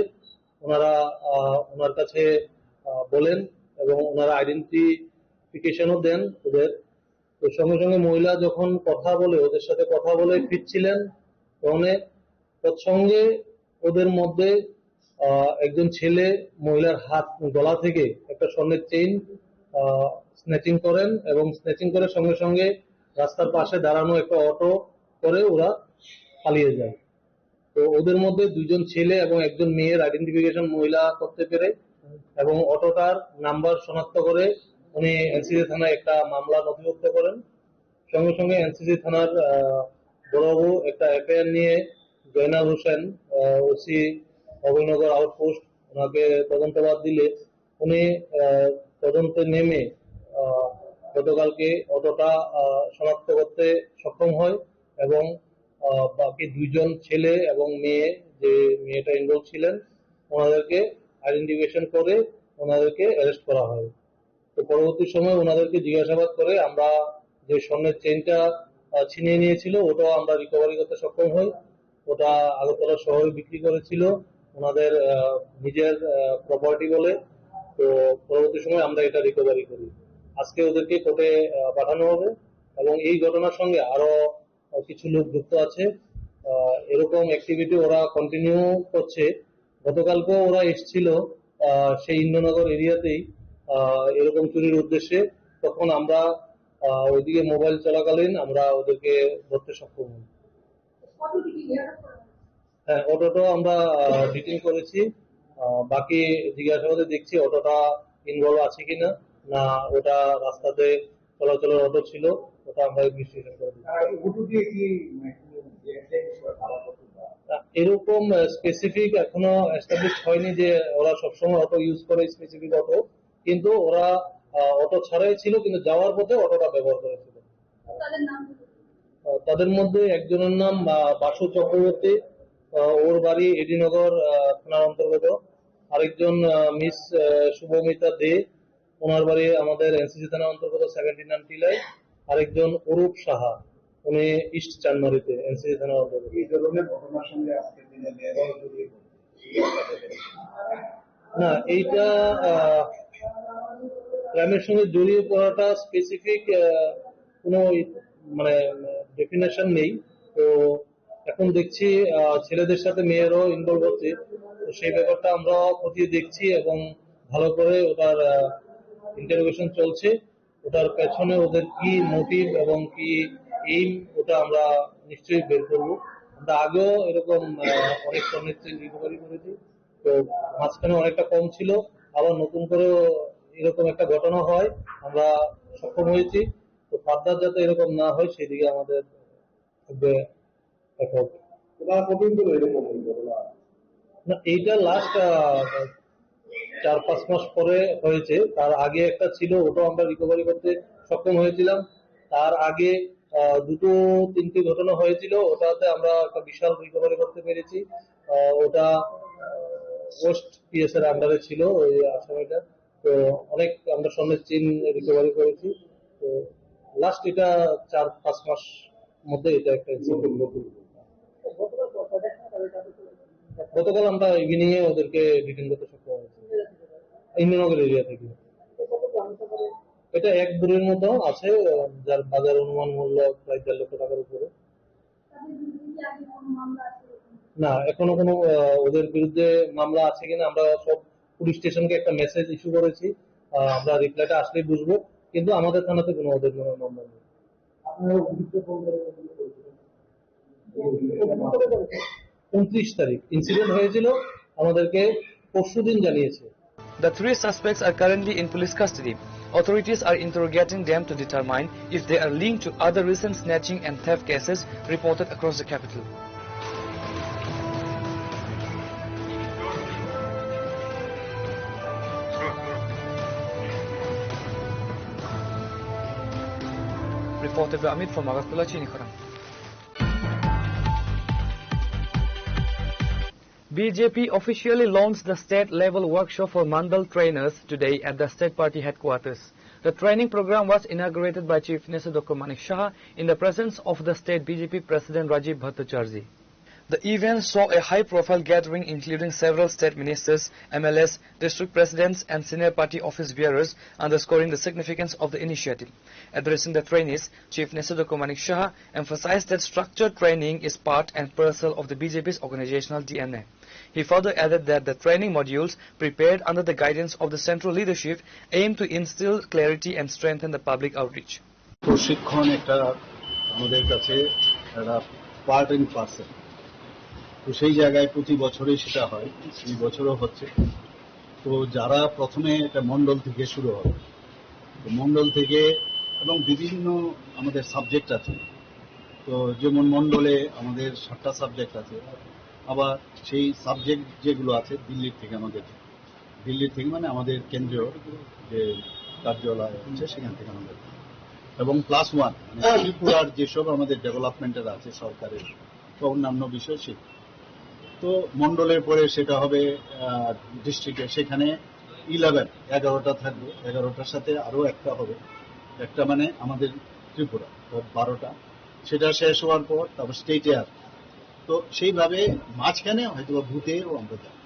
ওনারা, আহ, ওনার কাছে, আহ, বলেন এবং ওনারা আইডেন্টিফিকেশনও দেন ওদের। তো সঙ্গে সঙ্গে মহিলা যখন কথা বলে, ওদের সাথে কথা বলে ফিরছিলেন, তখন তৎসঙ্গে ওদের মধ্যে, আহ, একজন ছেলে মহিলার হাত, গলা থেকে একটা স্বর্ণের চেইন, আহ, স্ন্যাচিং করেন এবং স্ন্যাচিং করে সঙ্গে সঙ্গে রাস্তার পাশে দাঁড়ানো একটা অটো করে ওরা পালিয়ে যায়। তো ওদের মধ্যে দুইজন ছেলে এবং একজন মেয়ের আইডেন্টিফিকেশন মহিলা করতে পেরে এবং অটোটার নাম্বার শনাক্ত করে উনি এনসিসি থানায় একটা মামলা নথিভুক্ত করেন। সঙ্গে সঙ্গে এনসিসি থানার, আহ, বড়বাবু একটা এফআইআর নিয়ে জয়নাল হোসেন, আহ, ওসি অভয়নগর আউটপোস্ট, ওনাকে তদন্তভার দিলে উনি, আহ, তদন্তে নেমে, আহ, গতকালকে অটোটা, আহ, শনাক্ত করতে সক্ষম হয় এবং, আহ, বাকি দুইজন ছেলে এবং মেয়ে, যে মেয়েটা ইনভলভ ছিলেন, ওনাদেরকে আইডেন্টিফিকেশন করে ওনাদেরকে অ্যারেস্ট করা হয়। তো পরবর্তী সময় ওনাদেরকে জিজ্ঞাসাবাদ করে আমরা যে স্বর্ণের চেইনটা, আহ, ছিনিয়ে নিয়েছিল, ওটাও আমরা রিকভারি করতে সক্ষম হই। ওটা আগরতলা শহরে বিক্রি করেছিল ওনাদের, আহ, নিজের, আহ, প্রপার্টি বলে। তো পরবর্তী সময় আমরা এটা রিকভারি করি। আজকে ওদেরকে কোর্টে, আহ, পাঠানো হবে এবং এই ঘটনার সঙ্গে আরো কিছু লোক যুক্ত আছে। আহ, এরকম অ্যাক্টিভিটি ওরা কন্টিনিউ করছে। গতকালকেও ওরা এসছিল, আহ, সেই ইন্দ্রনগর এরিয়াতেই, আহ, এরকম চুরির উদ্দেশ্যে। তখন আমরা, আহ, ওইদিকে মোবাইল চলাকালীন আমরা ওদেরকে ধরতে সক্ষম হই। হ্যাঁ, অটোটাও আমরা, আহ, ডিটেইন করেছি। আহ, বাকি জিজ্ঞাসাবাদে দেখছি অটোটা ইনভলভ আছে কিনা, না ওটা রাস্তাতে চলাচলের অটো ছিল, ওটা আমরা ইনভেস্টিগেশন করে দিচ্ছি। আর অটো দিয়ে কি, মানে, কোনো অ্যাক্সিডেন্ট বা ধাওয়া করতে পারে? না, এরকম, আহ, স্পেসিফিক এখনো এস্টাবলিশ হয়নি যে ওরা সবসময় অটো ইউজ করে, স্পেসিফিক অটো, কিন্তু ওরা, আহ, অটো ছাড়াই ছিল, কিন্তু যাওয়ার পথে অটোটা ব্যবহার করেছিল। তাদের নাম কি? আহ, তাদের মধ্যে একজনের নাম, আহ, বাসু চক্রবর্তী, আহ, ওর বাড়ি এডিনগর, আহ, থানার অন্তর্গত। আরেকজন, আহ, মিস, আহ, শুভমিতা দে, ওনার বাড়ি আমাদের এনসিসি থানার অন্তর্গত সেভেন্টি নাইন টিলায়। আরেকজন অরূপ সাহা, উনি ইস্ট চানমারিতে এনসিসি থানার অন্তর্গত। এই ধরনের ঘটনার সঙ্গে আজকের দিনে মেয়েরাও জড়িয়ে পড়ছে। না, এইটা, আহ, ক্রাইমের সঙ্গে জড়িয়ে পড়াটা স্পেসিফিক, আহ, কোনো, মানে, ডেফিনেশন নেই। তো এখন দেখছি, আহ, ছেলেদের সাথে মেয়েরও ইনভলভ হচ্ছে। তো সেই ব্যাপারটা আমরা খতিয়ে দেখছি এবং ভালো করে ওটার, আহ, ইন্টারোগেশন চলছে। ওটার পেছনে ওদের কি মোটিভ এবং কি এইম, ওটা আমরা নিশ্চয়ই বের করব। আমরা আগেও এরকম, আহ, অনেক স্বর্ণের চেইন রিকভারি করেছি। তো মাঝখানে অনেকটা কম ছিল, আবার নতুন করে এরকম একটা ঘটনা হয়, আমরা সক্ষম হয়েছি। তো ফার্দার যাতে এরকম না হয়, সেদিকে আমাদের থাকবে এফোর্ট। ওরা কতদিন ধরে এরকম এই ঘটনা? না, এইটা লাস্ট, আহ, চার পাঁচ মাস পরে হয়েছে। তার আগে একটা ছিল, ওটাও আমরা রিকভারি করতে সক্ষম হয়েছিলাম। তার আগে, আহ, দুটো তিনটে ঘটনা হয়েছিল, ওটাতে আমরা একটা বিশাল রিকভারি করতে পেরেছি। আহ, ওটা, আহ, ওয়েস্ট পিএস এর আন্ডারে ছিল ওই আসামিটা। তো অনেক আমরা স্বর্ণের চেইন রিকভারি করেছি। তো লাস্ট এটা চার পাঁচ মাস মধ্যে এটা একটা ইনসিডেন্ট। গতকাল আমরা ইভিনিং এ ওদেরকে ডিটেইন করতে সক্ষম হয়েছি ইন্দ্রনগর এরিয়া থেকে। এটা এক বুড়ির মতো আছে, আহ, যার বাজার অনুমান মূল্য প্রায় দেড় লক্ষ টাকার উপরে। না, এখনো কোনো, আহ, ওদের বিরুদ্ধে মামলা আছে কিনা, আমরা সব পুলিশ স্টেশনকে একটা মেসেজ ইস্যু করেছি। আহ, আমরা রিপ্লাইটা আসলেই বুঝবো, কিন্তু আমাদের থানাতে কোনো ওদের কোনো মামলা নেই। আপনারা অভিযুক্ত কোন তারিখে করেছিলেন? ঊনত্রিশ তারিখ ইনসিডেন্ট হয়েছিল, আমাদেরকে পরশুদিন জানিয়েছে। The three suspects are currently in police custody. Authorities are interrogating them to determine if they are linked to other recent snatching and theft cases reported across the capital. Reported by Amit from Agartala, Chini Khorang. B J P officially launched the state-level workshop for Mandal trainers today at the state party headquarters. The training program was inaugurated by Chief Minister Doctor Manik Saha in the presence of the state B J P President Rajiv Bhattacharjee. The event saw a high-profile gathering including several state ministers, M L As, district presidents and senior party office bearers, underscoring the significance of the initiative. Addressing the trainees, Chief Minister Doctor Manik Saha emphasized that structured training is part and parcel of the B J P's organizational D N A. He further added that the training modules prepared under the guidance of the central leadership aim to instill clarity and strengthen the public outreach. প্রশিক্ষণ একটা আমাদের কাছে একটা part and parcel. তো সেই জায়গায় প্রতি বছরই সেটা হয়, এই বছরও হচ্ছে। তো যারা প্রথমে একটা মণ্ডল থেকে শুরু হয়, তো মণ্ডল থেকে এবং বিভিন্ন আমাদের সাবজেক্ট আছে। তো যেমন মণ্ডলে আমাদের সাতটা সাবজেক্ট আছে, আবার সেই সাবজেক্ট যেগুলো আছে দিল্লির থেকে আমাদের, দিল্লির থেকে মানে আমাদের কেন্দ্রীয় যে কার্যালয় আছে সেখান থেকে আমাদের, এবং প্লাস ওয়ান মানে ত্রিপুরার যেসব আমাদের ডেভেলপমেন্টের আছে সরকারের, বা অন্যান্য বিষয় সে। তো মণ্ডলের পরে সেটা হবে ডিস্ট্রিক্টে, সেখানে ইলেভেন, এগারোটা থাকবে, এগারোটার সাথে আরও একটা হবে, একটা মানে আমাদের ত্রিপুরা, তো বারোটা। সেটা শেষ হওয়ার পর তারপর স্টেটে আর, তো সেইভাবে মাঝখানে হয়তো বা বুথেও আমরা যাই।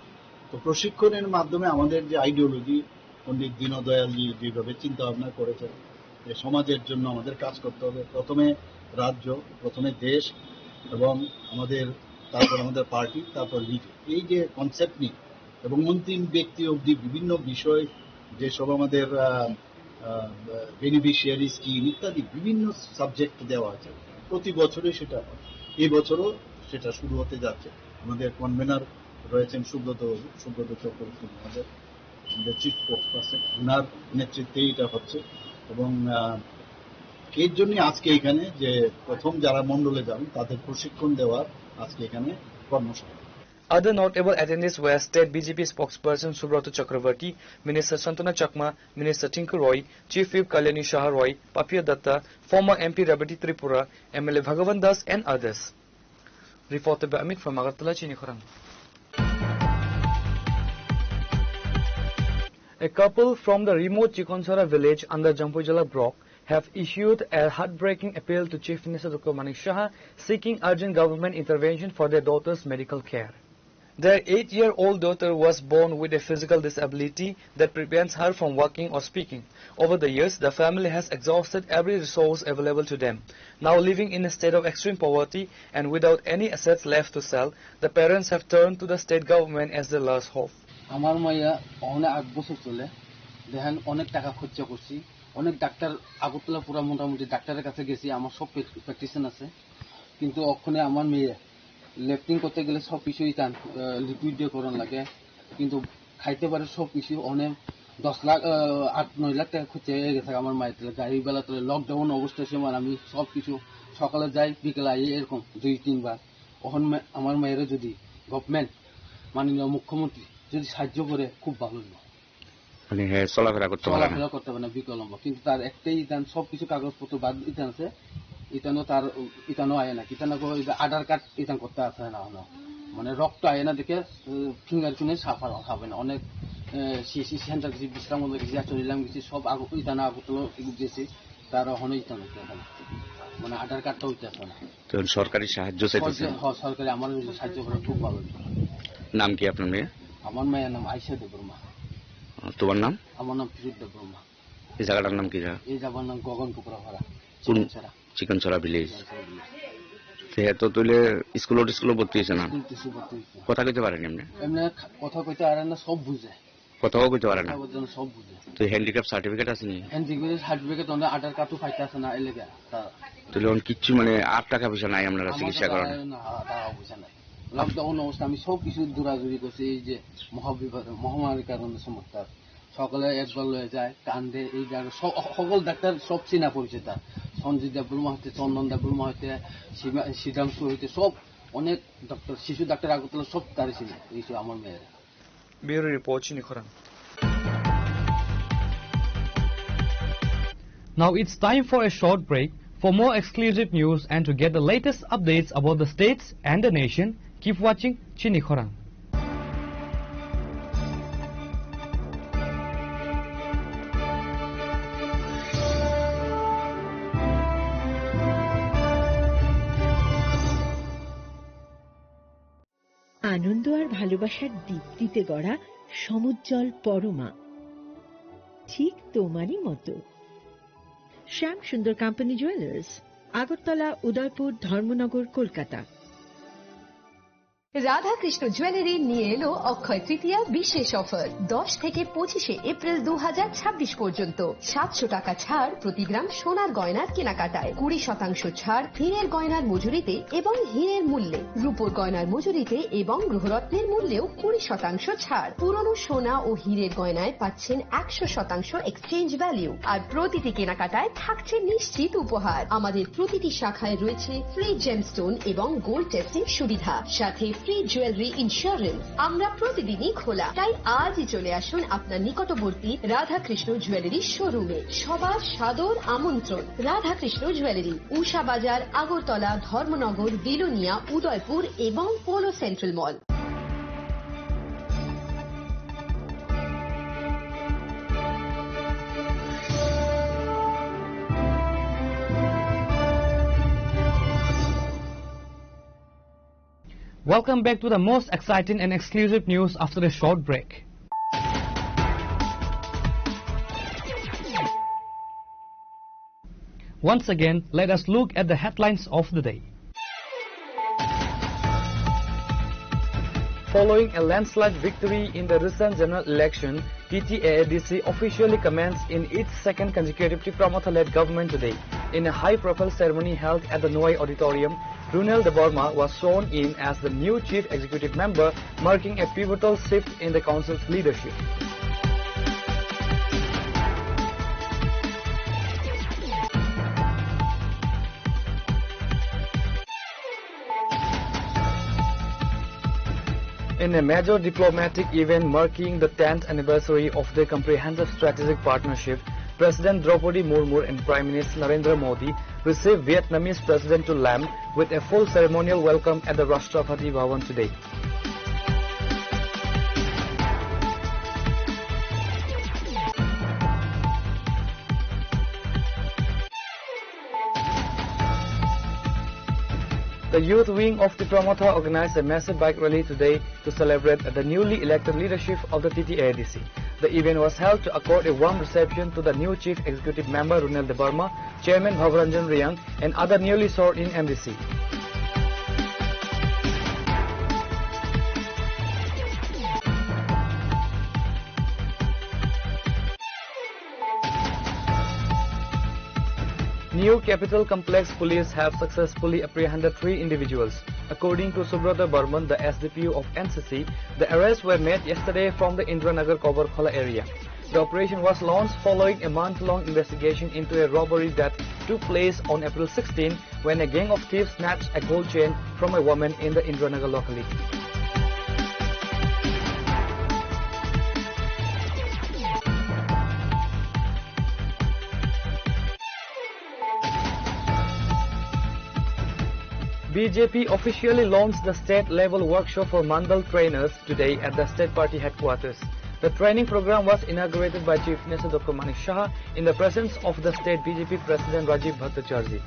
তো প্রশিক্ষণের মাধ্যমে আমাদের যে আইডিওলজি, পণ্ডিত দীনদয়ালজি যেভাবে চিন্তা ভাবনা করেছেন যে সমাজের জন্য আমাদের কাজ করতে হবে, প্রথমে রাজ্য, প্রথমে দেশ, এবং আমাদের, তারপর আমাদের পার্টি, তারপর লিডার, এই যে কনসেপ্ট নিয়ে এবং অন্তিম ব্যক্তি অবধি বিভিন্ন বিষয়, যেসব আমাদের বেনিফিশিয়ারি স্কিম ইত্যাদি বিভিন্ন সাবজেক্ট দেওয়া আছে, প্রতি বছরই সেটা হয়। এই বছরও সেটা শুরু হতে যাচ্ছে। আমাদের কনভেনার রয়েছেন সুব্রত বাবু, সুব্রত চক্রবর্তী মহোদয়, আমাদের চিফ স্পোকসপারসন, ওনার নেতৃত্বেই এটা হচ্ছে। এবং আহ, এর জন্যই আজকে এখানে যে প্রথম যারা মণ্ডলে যাবেন তাদের প্রশিক্ষণ দেওয়ার আজকে এখানে কর্মসূচি। Other notable attendees were State B J P spokesperson Subrata Chakravarty, Minister Santana Chakma, Minister Tinku Roy, Chief Whip Kalyani Shah Roy, Papia Datta, former M P Rebati Tripura, M L A Bhagavan Das and others. Reported by Amit from Agartala, Chini Khorang. A couple from the remote Chikonchara village under Jampuijala block have issued a heartbreaking appeal to Chief Minister Doctor Manik Saha, seeking urgent government intervention for their daughter's medical care. Their eight-year-old daughter was born with a physical disability that prevents her from walking or speaking. Over the years, the family has exhausted every resource available to them. Now living in a state of extreme poverty and without any assets left to sell, the parents have turned to the state government as their last hope. আমার মাইয়া অহনে আট বছর চলে, দেখেন অনেক টাকা খরচা করছি, অনেক ডাক্তার আগরতলা পুরা মোটামুটি ডাক্তারের কাছে গেছি, আমার সব প্রেসক্রিপশন আছে, কিন্তু অক্ষণে আমার মেয়ে লেট্রিন করতে গেলে সব কিছুই তান লিকুইড দিয়ে করার লাগে, কিন্তু খাইতে পারে সব কিছু। অনেক দশ লাখ, আহ, আট নয় লাখ টাকা খরচা হয়ে গেছে আমার মায়ের, তাহলে গাড়ি বেলা, তাহলে লকডাউন অবস্থার সময় আমি সব কিছু সকালে যাই, বিকেলে আই, এরকম দুই তিনবার। অখন মে-, আমার মায়েরা যদি গভর্নমেন্ট, মাননীয় মুখ্যমন্ত্রী যদি সাহায্য করে, খুব ভালো হইব। মানে, হ্যাঁ, চলাফেরা করতে পারে না। চলাফেরা করতে পারে না, বিকলাঙ্গ। কিন্তু তার একটাই ইতান, সবকিছু কাগজপত্র বাদ ইতান আছে। ইতানো তার, ইতানো আয় না। ইতানো কো, ইতা আধার কার্ড ইতান করতে আছে না, না। মানে, রক্ত আয় না দেখে, উম, ফিঙ্গারপ্রিন্ট সাফা হবে না। অনেক, এ, সিসি সেন্টার গেছি, বিশ্রাম গেছি, চলিলাম গেছি, সব আগ-, ইতানো আগরতলা গেছি। তার অখনো ইতানো, মানে, আধার কার্ডটাও ইতাছে না। তো সরকারি সাহায্য চাইতেছেন? সরকার-, হ্যাঁ, সরকারি আমার ওই সাহায্য করে খুব ভালো হতো। নাম কি আপনার মেয়ে? আমার মেয়ের নাম আয়শা দেববর্মা। আহ, তোমার নাম? আমার নাম কিশোর দেববর্মা। এই জায়গাটার নাম কি জায়গা? এই জায়গার নাম গগন কুকুরাপাড়া, কোন? চিকনছড়া। চিকনছড়া ভিলেজ। চিকনছড়া ভিলেজ। তো হে তো তুইলে স্কুল টিস্কুল ভর্তি হয়েছে না? স্কুল টিস্কুল ভর্তি হয়েছে। কথা কইতে পারেনি এমনি? এমনি খা-, কথা কইতে পারে না, সব বুঝে। কথাও কইতে পারে না। কথা বলতে না, সব বুঝে। তো হ্যান্ডিক্যাপ সার্টিফিকেট আছে নি? হ্যান্ডিক্যাপ সার্টিফিকেট, ওনার আধার কার্ডও ফাইতে আছে না, এলাকা। তা তাহলে এখন কিচ্ছু, মানে, আর টাকা পয়সা নাই আপনারা আমার চিকিৎসা কাছে করার? না, টাকা পয়সা নাই। লকডাউন অবস্থা, আমি সব কিছু দৌড়াদৌড়ি করছি। এই যে মহাবিপদ, মহামারীর কারণে সমস্যা। সকলে একবার লয়ে যায়, কান্দে, এই জায়গা সব, সকল ডাক্তার সব চেনা পরিচিত। সঞ্জিত দেববর্মা হইতে, চন্দন দেববর্মা হইতে, সীমা-, সিদ্ধাংশু হইতে, সব অনেক ডাক্তার, শিশু ডাক্তার আগরতলা সব তারই চিনে, এই সব আমার মেয়েরা। Bureau report, Chini Khorang. Now it's time for a short break. For more exclusive news and to get the latest updates about the states and the nation, keep watching Chini Khorang. আনন্দ আর ভালোবাসার দীপ্তিতে গড়া সমুজ্জ্বল পরমা, ঠিক তোমারই মতো। শ্যাম সুন্দর company jewellers, Agartala, উদয়পুর, ধর্মনগর, কলকাতা। রাধাকৃষ্ণ জুয়েলারি নিয়ে এলো অক্ষয় তৃতীয়া বিশেষ অফার। দশ থেকে পঁচিশে এপ্রিল দু হাজার ছাব্বিশ পর্যন্ত সাতশো টাকা ছাড় প্রতি গ্রাম সোনার গয়নার কেনাকাটায়, কুড়ি শতাংশ ছাড় হীরের গয়নার মজুরিতে এবং হীরের মূল্যে, রূপোর গয়নার মজুরিতে এবং গ্রহরত্নের মূল্যেও কুড়ি শতাংশ ছাড়। পুরনো সোনা ও হীরের গয়নায় পাচ্ছেন একশো শতাংশ এক্সচেঞ্জ ভ্যালু, আর প্রতিটি কেনাকাটায় থাকছে নিশ্চিত উপহার। আমাদের প্রতিটি শাখায় রয়েছে ফ্রি জেমস্টোন এবং গোল্ড টেস্টিং সুবিধা, সাথে ফ্রি জুয়েলারি ইন্স্যুরেন্স। আমরা প্রতিদিনই খোলা, তাই আজই চলে আসুন আপনার নিকটবর্তী রাধাকৃষ্ণ জুয়েলারি শোরুমে। সবার সাদর আমন্ত্রণ। রাধাকৃষ্ণ জুয়েলারি, উষা বাজার, আগরতলা, ধর্মনগর, বিলোনিয়া, উদয়পুর এবং polo central mall. Welcome back to the most exciting and exclusive news after a short break. Once again, let us look at the headlines of the day. Following a landslide victory in the recent general election, T T A A D C officially commenced in its second consecutive Tipra Motha-led government today. In a high-profile ceremony held at the Noailly Auditorium, Runel Debbarma was sworn in as the new chief executive member, marking a pivotal shift in the council's leadership. In a major diplomatic event marking the tenth anniversary of the Comprehensive Strategic Partnership, President Draupadi Murmu and Prime Minister Narendra Modi received Vietnamese President To Lam with a full ceremonial welcome at the Rashtrapati Bhavan today. The youth wing of Tipra Motha organized a massive bike rally today to celebrate the newly elected leadership of the T T A A D C. The event was held to accord a warm reception to the new Chief Executive Member Runel Debbarma, Chairman Bhavaranjan Reang, and other newly sworn-in M D C. New Capital Complex police have successfully apprehended three individuals. According to Subrata Barman, the S D P O of N C C, the arrests were made yesterday from the Indiranagar Koborkhola area. The operation was launched following a month-long investigation into a robbery that took place on April sixteen, when a gang of thieves snatched a gold chain from a woman in the Indiranagar locality. B J P officially launched the state-level workshop for Mandal trainers today at the state party headquarters. The training program was inaugurated by Chief Minister Doctor Manik Saha in the presence of the state B J P President Rajiv Bhattacharjee.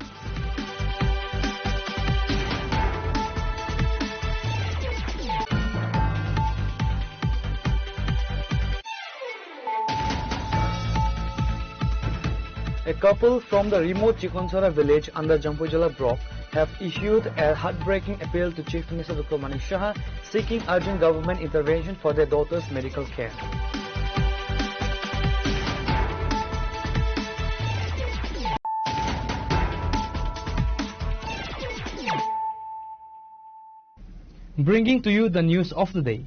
A couple from the remote Chikhonsara village under Jampuijala block have issued a heartbreaking appeal to Chief Minister Doctor Manik Saha, seeking urgent government intervention for their daughter's medical care. Bringing to you the news of the day.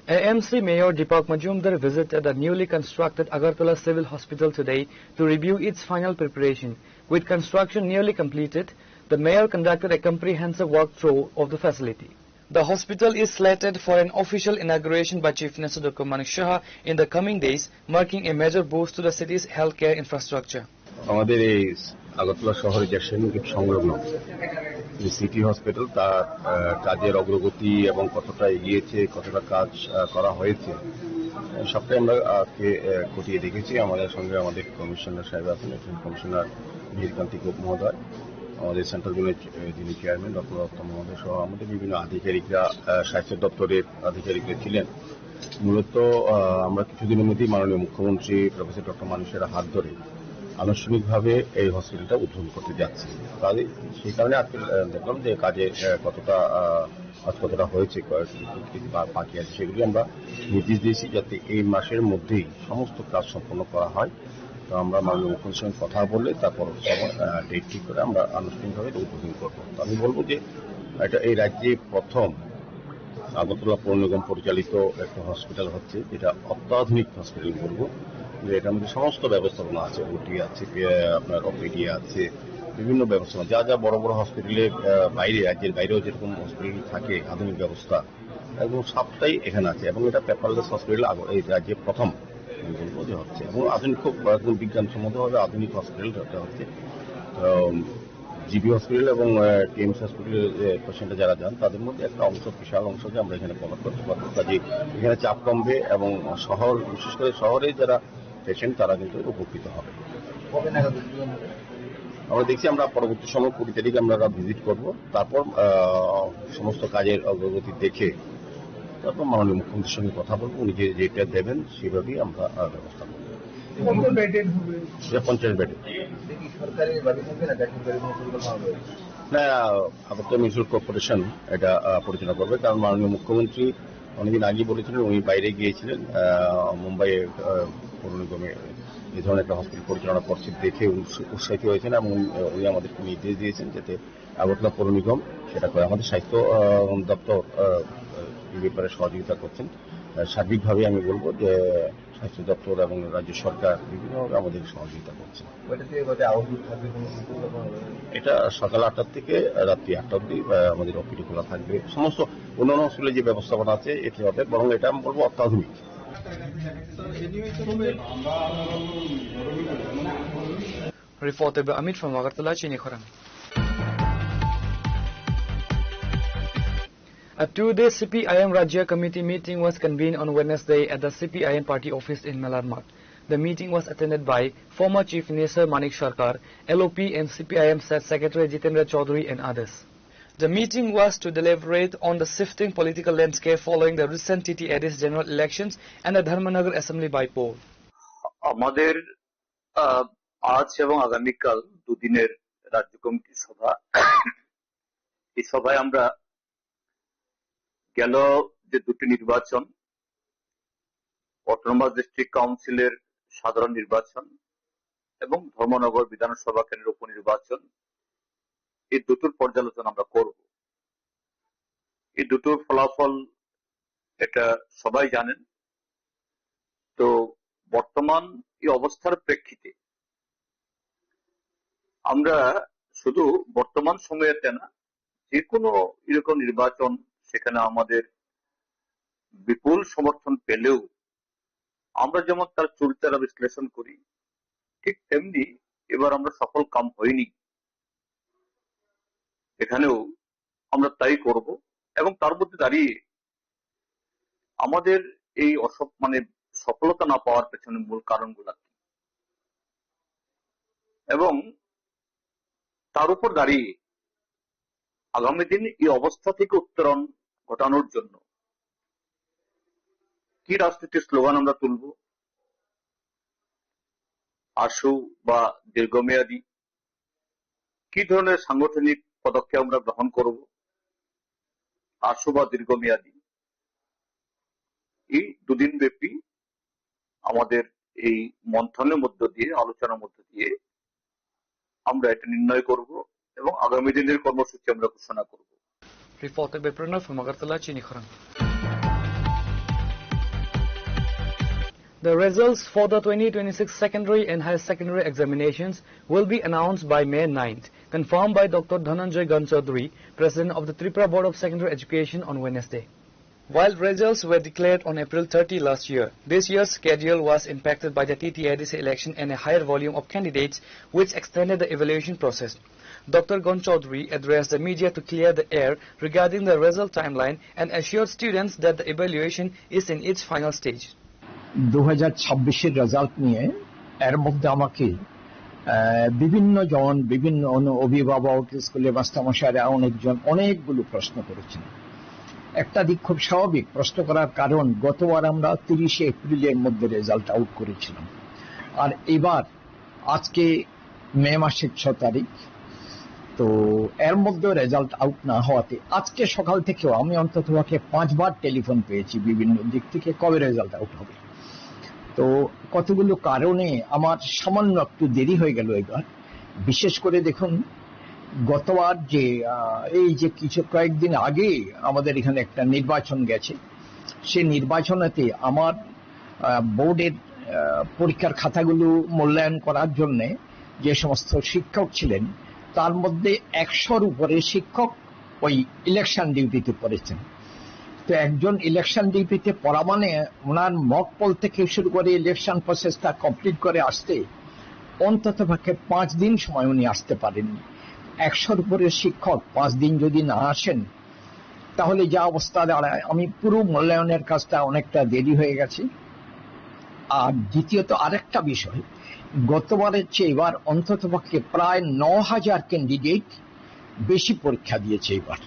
A M C Mayor Deepak Majumdar visited the newly constructed Agartala Civil Hospital today to review its final preparation. With construction nearly completed, the mayor conducted a comprehensive walkthrough of the facility. The hospital is slated for an official inauguration by Chief Minister Doctor Manik Saha in the coming days, marking a major boost to the city's healthcare infrastructure. আমাদের এই আগরতলা শহরে যে সেনগেট সংলগ্ন যে city hospital, তার আহ, কাজের অগ্রগতি এবং কতটা এগিয়েছে, কতটা কাজ আহ, করা হয়েছে, আহ, সবটাই আমরা আজকে আহ, খতিয়ে দেখেছি। আমাদের সঙ্গে আমাদের কমিশনার সাহেব আছেন, একজন কমিশনার মিহিরকান্তি গোপ মহোদয়, আমাদের সেন্ট্রাল জোনের আহ, যিনি চেয়ারম্যান ডক্টর রত্ন মহোদয় সহ আমাদের বিভিন্ন আধিকারিকরা, আহ, স্বাস্থ্য দপ্তরের আধিকারিকরা ছিলেন। মূলত আহ, আমরা কিছুদিনের মধ্যেই মাননীয় মুখ্যমন্ত্রী প্রফেসর ডক্টর মানিক সাহার হাত ধরে আনুষ্ঠানিকভাবে এই হসপিটালটা উদ্বোধন করতে যাচ্ছি। কাজে সেই কারণে আজকে, আহ, দেখলাম যে কাজে, আহ, কতটা, আহ, কাজ কতটা হয়েছে, কয়েক কিছু বা-, বাকি আছে, সেগুলি আমরা নির্দেশ দিয়েছি যাতে এই মাসের মধ্যেই সমস্ত কাজ সম্পন্ন করা হয়। তো আমরা মাননীয় মুখ্যমন্ত্রীর সঙ্গে কথা বলে তারপর সময়, আহ, ডেট ঠিক করে আমরা আনুষ্ঠানিকভাবে এটা উদ্বোধন করবো। তো আমি বলবো যে এটা এই রাজ্যে প্রথম আগরতলা পৌর নিগম পরিচালিত একটা হসপিটাল হচ্ছে, যেটা অত্যাধুনিক হসপিটাল বলবো, যে এটার মধ্যে সমস্ত ব্যবস্থাপনা আছে, ওটি আছে, পে-, আপনার ওপিডি আছে, বিভিন্ন ব্যবস্থা, যা যা বড় বড় হসপিটালের, আহ, বাইরে, রাজ্যের বাইরেও যেরকম হসপিটাল থাকে আধুনিক ব্যবস্থা, একদম সবটাই এখানে আছে। এবং এটা পেপারলেস হসপিটাল আগ-, এই রাজ্যে প্রথম আমি বলবো যে হচ্ছে, এবং আধুনিক, খুব একদম বিজ্ঞানসম্মতভাবে আধুনিক হসপিটাল এটা হচ্ছে। তো জিবি হসপিটাল এবং, আহ, টিএমসি হসপিটালের, আহ, পেশেন্ট যারা যান, তাদের মধ্যে একটা অংশ, বিশাল অংশকে আমরা এখানে কভার করতে পারবো। কাজে এখানে চাপ কমবে এবং শহর, বিশেষ করে শহরে যারা পেশেন্ট, তারা কিন্তু উপকৃত হবে। কবে নাগাদ উদ্বোধন হবে? আমরা দেখছি, আমরা পরবর্তী সময় কুড়ি তারিখ আমরা ভিজিট করব, তারপর, আহ, সমস্ত কাজের অগ্রগতি দেখে তারপর মাননীয় মুখ্যমন্ত্রীর সঙ্গে কথা বলবো, উনি যে যেটা দেবেন সেভাবেই আমরা, আহ, ব্যবস্থা করব। কত বেডেড হবে? এটা পঞ্চাশ বেডেড। এটা কি সরকারি ভাবে থাকবে না বেসরকারি কোনো পরিকল্পনা হবে? না, আগরতলা মিউনিসিপ্যাল কর্পোরেশন এটা, আহ, পরিচালনা করবে, কারণ মাননীয় মুখ্যমন্ত্রী অনেকদিন আগে বলেছিলেন, উনি বাইরে গিয়েছিলেন, আহ, মুম্বাইয়ে, আহ, পৌর নিগমে এই ধরনের একটা হসপিটাল পরিচালনা করছে, দেখে উৎস-, উৎসাহিত হয়েছেন এবং উনি, উনি আমাদেরকে নির্দেশ দিয়েছেন যাতে আগরতলা পৌর নিগম সেটা করে। আমাদের স্বাস্থ্য, আহ, দপ্তর, আহ, এই ব্যাপারে সহযোগিতা করছেন। আহ, সার্বিকভাবে আমি বলবো যে স্বাস্থ্য দপ্তর এবং রাজ্য সরকার বিভিন্নভাবে আমাদের সহযোগিতা করছে। ওইটা থেকে বোধহয় আউটডোর থাকবে, কোনো কিছু ব্যাপার হবে? এটা সকাল আটটা থেকে রাত্রি আটটা অবধি, আহ, আমাদের ওপিডি খোলা থাকবে। সমস্ত অন্যান্য হসপিটালে যে ব্যবস্থাপনা আছে, এটি হবে, বরং এটা আমি বলবো অত্যাধুনিক। Reported by Amit from Agartala, Chini Khorang. A two-day C P I M Rajya Committee meeting was convened on Wednesday at the C P I M party office in Melarmat. The meeting was attended by former Chief Minister Manik Sarkar, L O P and C P I M State Secretary Jitendra Chaudhary and others. The meeting was to deliberate on the shifting political landscape following the recent T T A D C general elections and the Dharmanagar Assembly by-poll. আমাদের, আহ, আজ এবং আগামীকাল দুদিনের রাজ্য কমিটির সভা। এই সভায় আমরা গেল যে দুটি নির্বাচন, অটোনোমাস ডিস্ট্রিক্ট কাউন্সিলের সাধারণ নির্বাচন এবং ধর্মনগর বিধানসভা কেন্দ্রের উপনির্বাচন, এই দুটোর পর্যালোচনা আমরা করব। এই দুটোর ফলাফল এটা সবাই জানেন। তো বর্তমান এই অবস্থার প্রেক্ষিতে আমরা শুধু বর্তমান সময়তে না, যে কোনো এরকম নির্বাচন, সেখানে আমাদের বিপুল সমর্থন পেলেও আমরা যেমন তার চুলচেরা বিশ্লেষণ করি, ঠিক তেমনি এবার আমরা সফল কাম হয়নি, এখানেও আমরা তাই করব। এবং তার মধ্যে দাঁড়িয়ে আমাদের এই অসফ-, মানে, সফলতা না পাওয়ার পেছনে মূল কারণগুলো কি, এবং তার উপর দাঁড়িয়ে আগামী দিন এই অবস্থা থেকে উত্তরণ ঘটানোর জন্য কি রাজনীতির স্লোগান আমরা তুলব, আশু বা দীর্ঘমেয়াদী, কি ধরনের সাংগঠনিক পদক্ষেপ আমরা গ্রহণ করব, আশু বা দীর্ঘমেয়াদী, এই দুদিন ব্যাপী আমাদের এই মন্থনের মধ্য দিয়ে, আলোচনার মধ্য দিয়ে আমরা এটা নির্ণয় করব এবং আগামী দিনের কর্মসূচি আমরা ঘোষণা করব। Reported by Pranav from Agartala, Chini Khorang. The results for the twenty twenty-six secondary and higher secondary examinations will be announced by May ninth, confirmed by Doctor Dhananjay Ganchaudhary, President of the Tripura Board of Secondary Education, on Wednesday. While results were declared on April thirty last year, this year's schedule was impacted by the T T A D C election and a higher volume of candidates, which extended the evaluation process. Doctor Ganchaudhary addressed the media to clear the air regarding the result timeline and assured students that the evaluation is in its final stage. দু হাজার ছাব্বিশের রেজাল্ট নিয়ে এর মধ্যে আমাকে, আহ, বিভিন্ন জন, বিভিন্ন অনু-, অভিভাবক, স্কুলের মাস্টারমশাইরা, অনেকজন অনেকগুলো প্রশ্ন করেছেন। একটা দিক খুব স্বাভাবিক, প্রশ্ন করার কারণ গতবার আমরা তিরিশে এপ্রিলের মধ্যে রেজাল্ট আউট করেছিলাম, আর এবার আজকে মে মাসের ছ তারিখ। তো এর মধ্যে রেজাল্ট আউট না হওয়াতে আজকে সকাল থেকেও আমি অন্তত পক্ষে পাঁচবার টেলিফোন পেয়েছি বিভিন্ন দিক থেকে, কবে রেজাল্ট আউট হবে। তো কতগুলো কারণে আমার সামান্য একটু দেরি হয়ে গেল এবার। বিশেষ করে দেখুন, গতবার যে, আহ, এই যে কিছু কয়েকদিন আগে আমাদের এখানে একটা নির্বাচন গেছে, সে নির্বাচনেতে আমার, আহ, বোর্ডের, আহ, পরীক্ষার খাতাগুলো মূল্যায়ন করার জন্যে যে সমস্ত শিক্ষক ছিলেন, তার মধ্যে একশোর উপরে শিক্ষক ওই ইলেকশন ডিউটিতে পড়েছেন। তো একজন ইলেকশন ডিউটিতে পড়া মানে ওনার মক পোল থেকে শুরু করে ইলেকশন প্রসেসটা কমপ্লিট করে আসতে অন্তত পক্ষে পাঁচ দিন সময় উনি আসতে পারেননি। একশোর উপরে শিক্ষক পাঁচ দিন যদি না আসেন, তাহলে যা অবস্থা দাঁড়ায়, আমি পুরো মূল্যায়নের কাজটা অনেকটা দেরি হয়ে গেছে। আর দ্বিতীয়ত আরেকটা বিষয়, গতবারের চেয়ে এবার অন্তত পক্ষে প্রায় ন হাজার ক্যান্ডিডেট বেশি পরীক্ষা দিয়েছে এবার।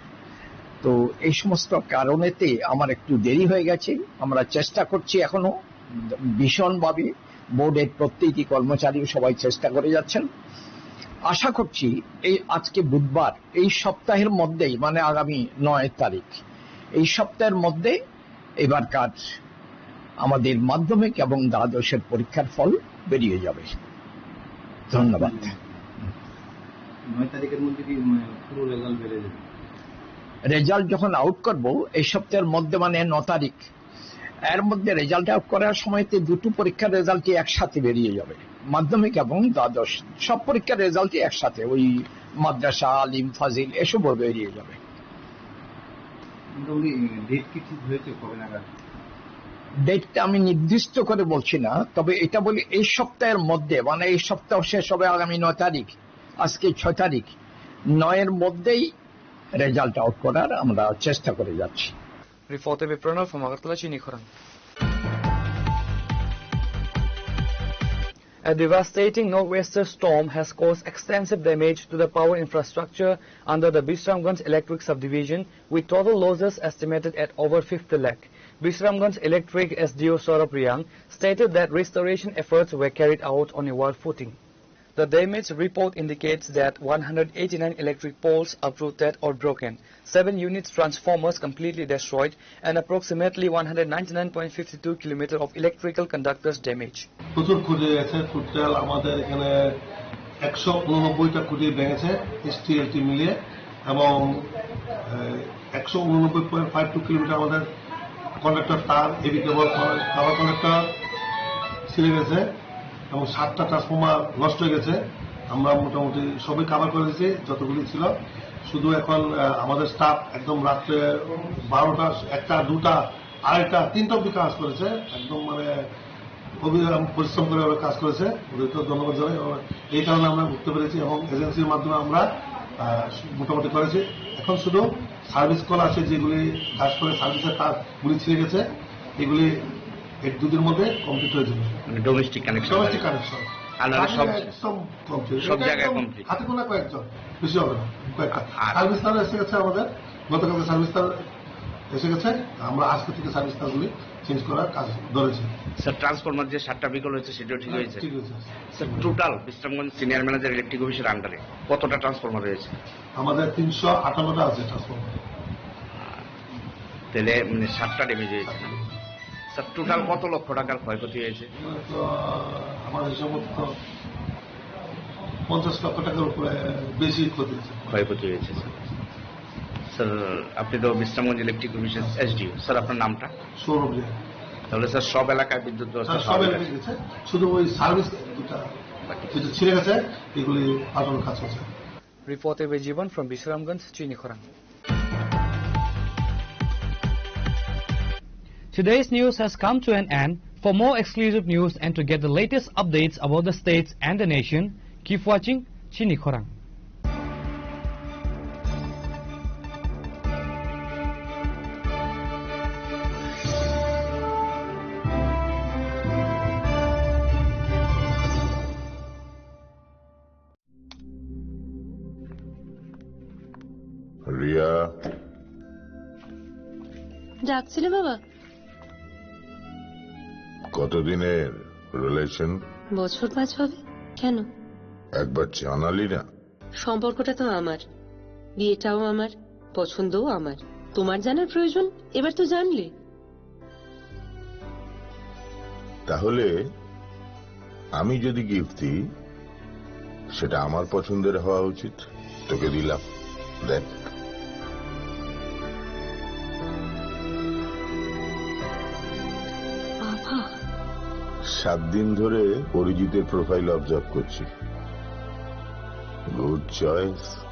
তো এই সমস্ত কারণেতে আমার একটু দেরি হয়ে গেছে। আমরা চেষ্টা করছি এখনো ভীষণভাবে, বোর্ডের প্রত্যেকটি কর্মচারী সবাই চেষ্টা করে যাচ্ছেন। আশা করছি এই আজকে বুধবার, এই সপ্তাহের মধ্যেই, মানে আগামী নয় তারিখ, এই সপ্তাহের মধ্যে এবারকার আমাদের মাধ্যমিক এবং দ্বাদশের পরীক্ষার ফল বেরিয়ে যাবে। ধন্যবাদ। নয় তারিখের মধ্যে কি, উম, পুরো রেজাল্ট বেরিয়ে যাবে? রেজাল্ট যখন আউট করব এই সপ্তাহের মধ্যে, মানে ন তারিখ, এর মধ্যে রেজাল্ট আউট করার সময়তে দুটো পরীক্ষার রেজাল্টই একসাথে বেরিয়ে যাবে, মাধ্যমিক এবং দ্বাদশ। সব পরীক্ষার রেজাল্টই একসাথে, ওই মাদ্রাসা, আলিম, ফাজিল এসবও বেরিয়ে যাবে। মোটামুটি ডেট কি ঠিক হয়েছে কবে নাগাদ? ডেটটা আমি নির্দিষ্ট করে বলছি না, তবে এটা বলি এই সপ্তাহের মধ্যে, মানে এই সপ্তাহ শেষ হবে আগামী নয় তারিখ, আজকে ছয় তারিখ, নয়ের মধ্যেই রেজাল্ট আউট করার আমরা চেষ্টা করে যাচ্ছি। Reporter Bipranal from Agartala, Chini Khorang. A devastating nor'wester storm has caused extensive damage to the power infrastructure under the Bisramganj Electric Subdivision, with total losses estimated at over fifty lakh. Bisramganj Electric S D O Saurabh Reang stated that restoration efforts were carried out on a war footing. The damage report indicates that one hundred eighty-nine electric poles uprooted or broken, seven units transformers completely destroyed, and approximately one hundred ninety-nine point five two kilometer of electrical conductors damaged. প্রচুর ক্ষতি হয়েছে। টোটাল আমাদের এখানে একশো উননব্বইটা খুঁটি ভেঙেছে ST LT মিলিয়ে, এবং, আহ, একশো উননব্বই পয়েন্ট ফাইভ টু কিলোমিটার আমাদের কন্ডাক্টর তার, এবি কেবল, পাওয়ার কন্ডাক্টর ছিঁড়ে গেছে এবং সাতটা ট্রান্সফরমার নষ্ট হয়ে গেছে। আমরা মোটামুটি সবই কভার করে দিয়েছি যতগুলি ছিল। শুধু এখন, আহ, আমাদের স্টাফ একদম রাত্রে বারোটা, একটা, দুটা, আড়াইটা, তিনটা অবধি কাজ করেছে। একদম মানে অবিরাম পরিশ্রম করে ওরা কাজ করেছে, ওদেরকে ধন্যবাদ জানাই। এবং এই কারণে আমরা উঠতে পেরেছি এবং এজেন্সির মাধ্যমে আমরা, আহ, মোটামুটি করেছি। এখন শুধু সার্ভিস কল আছে, যেগুলি কাজ করে সার্ভিসের তার গুলি ছিঁড়ে গেছে, এগুলি এক দুদিন মধ্যে কমপ্লিট হয়ে যাবে। মানে ডোমেস্টিক কানেকশন। Domestic connection. আর নাহলে সব একদম কমপ্লিট। সব জায়গায় একদম কমপ্লিট। হাতে গোনা কয়েকজন, বেশি হবে না, কয়েকটা। আর সার্ভিস তার এসে গেছে আমাদের, গতকালকে সার্ভিস তার এসে গেছে, আমরা আজকে থেকে সার্ভিস তারগুলি চেঞ্জ করার কাজ ধরেছি। স্যার, ট্রান্সফরমার যে সাতটা বিকল হয়েছে, সেটাও ঠিক হ্যাঁ, হয়েছে? ঠিক হয়েছে। Sir, total Bishramganj senior manager electric অফিসের আন্ডারে কতটা ট্রান্সফরমার রয়েছে? আমাদের তিনশো আটান্নটা আছে ট্রান্সফরমার। তাহলে, মানে, সাতটা ড্যামেজ হয়েছে। স্যার, টোটাল কত লক্ষ টাকার ক্ষয়ক্ষতি হয়েছে? তো আমার হিসাব মতো তো পঞ্চাশ লক্ষ টাকার উপরে বেশি ক্ষতি হয়েছে। ক্ষয়ক্ষতি হয়েছে, স্যার। স্যার, আপনি তো বিশ্রামগঞ্জ ইলেকট্রিক অফিসের এসডিও। স্যার, আপনার নামটা? সৌরভ রিয়াং। তাহলে, স্যার, সব এলাকায় বিদ্যুৎ ব্যবস্থা স্যার, সব স্বাভাবিক এলাকায় আছে? গেছে, শুধু ওই সার্ভিস দুটা বাকি। যেটা ছিঁড়ে গেছে, এগুলি পাল্টানোর কাজ চলছে। Reporter Bijiban from Bisramganj, Chini Khorang. Today's news has come to an end. For more exclusive news and to get the latest updates about the states and the nation, keep watching Chini Khorang. Riya. ডাকছিলে বাবা? কতদিনের রিলেশন? বছর পাঁচ হবে। কেন? একবার জানালি না। সম্পর্কটা তো আমার, বিয়েটাও আমার, পছন্দও আমার। তোমার জানার প্রয়োজন? এবার তো জানলে। তাহলে আমি যদি গিফট দিই, সেটা আমার পছন্দের হওয়া উচিত। তোকে দিলাম, দেখ। বাবা। সাত দিন ধরে অরিজিতের প্রোফাইল অবজার্ভ করছি। Good choice.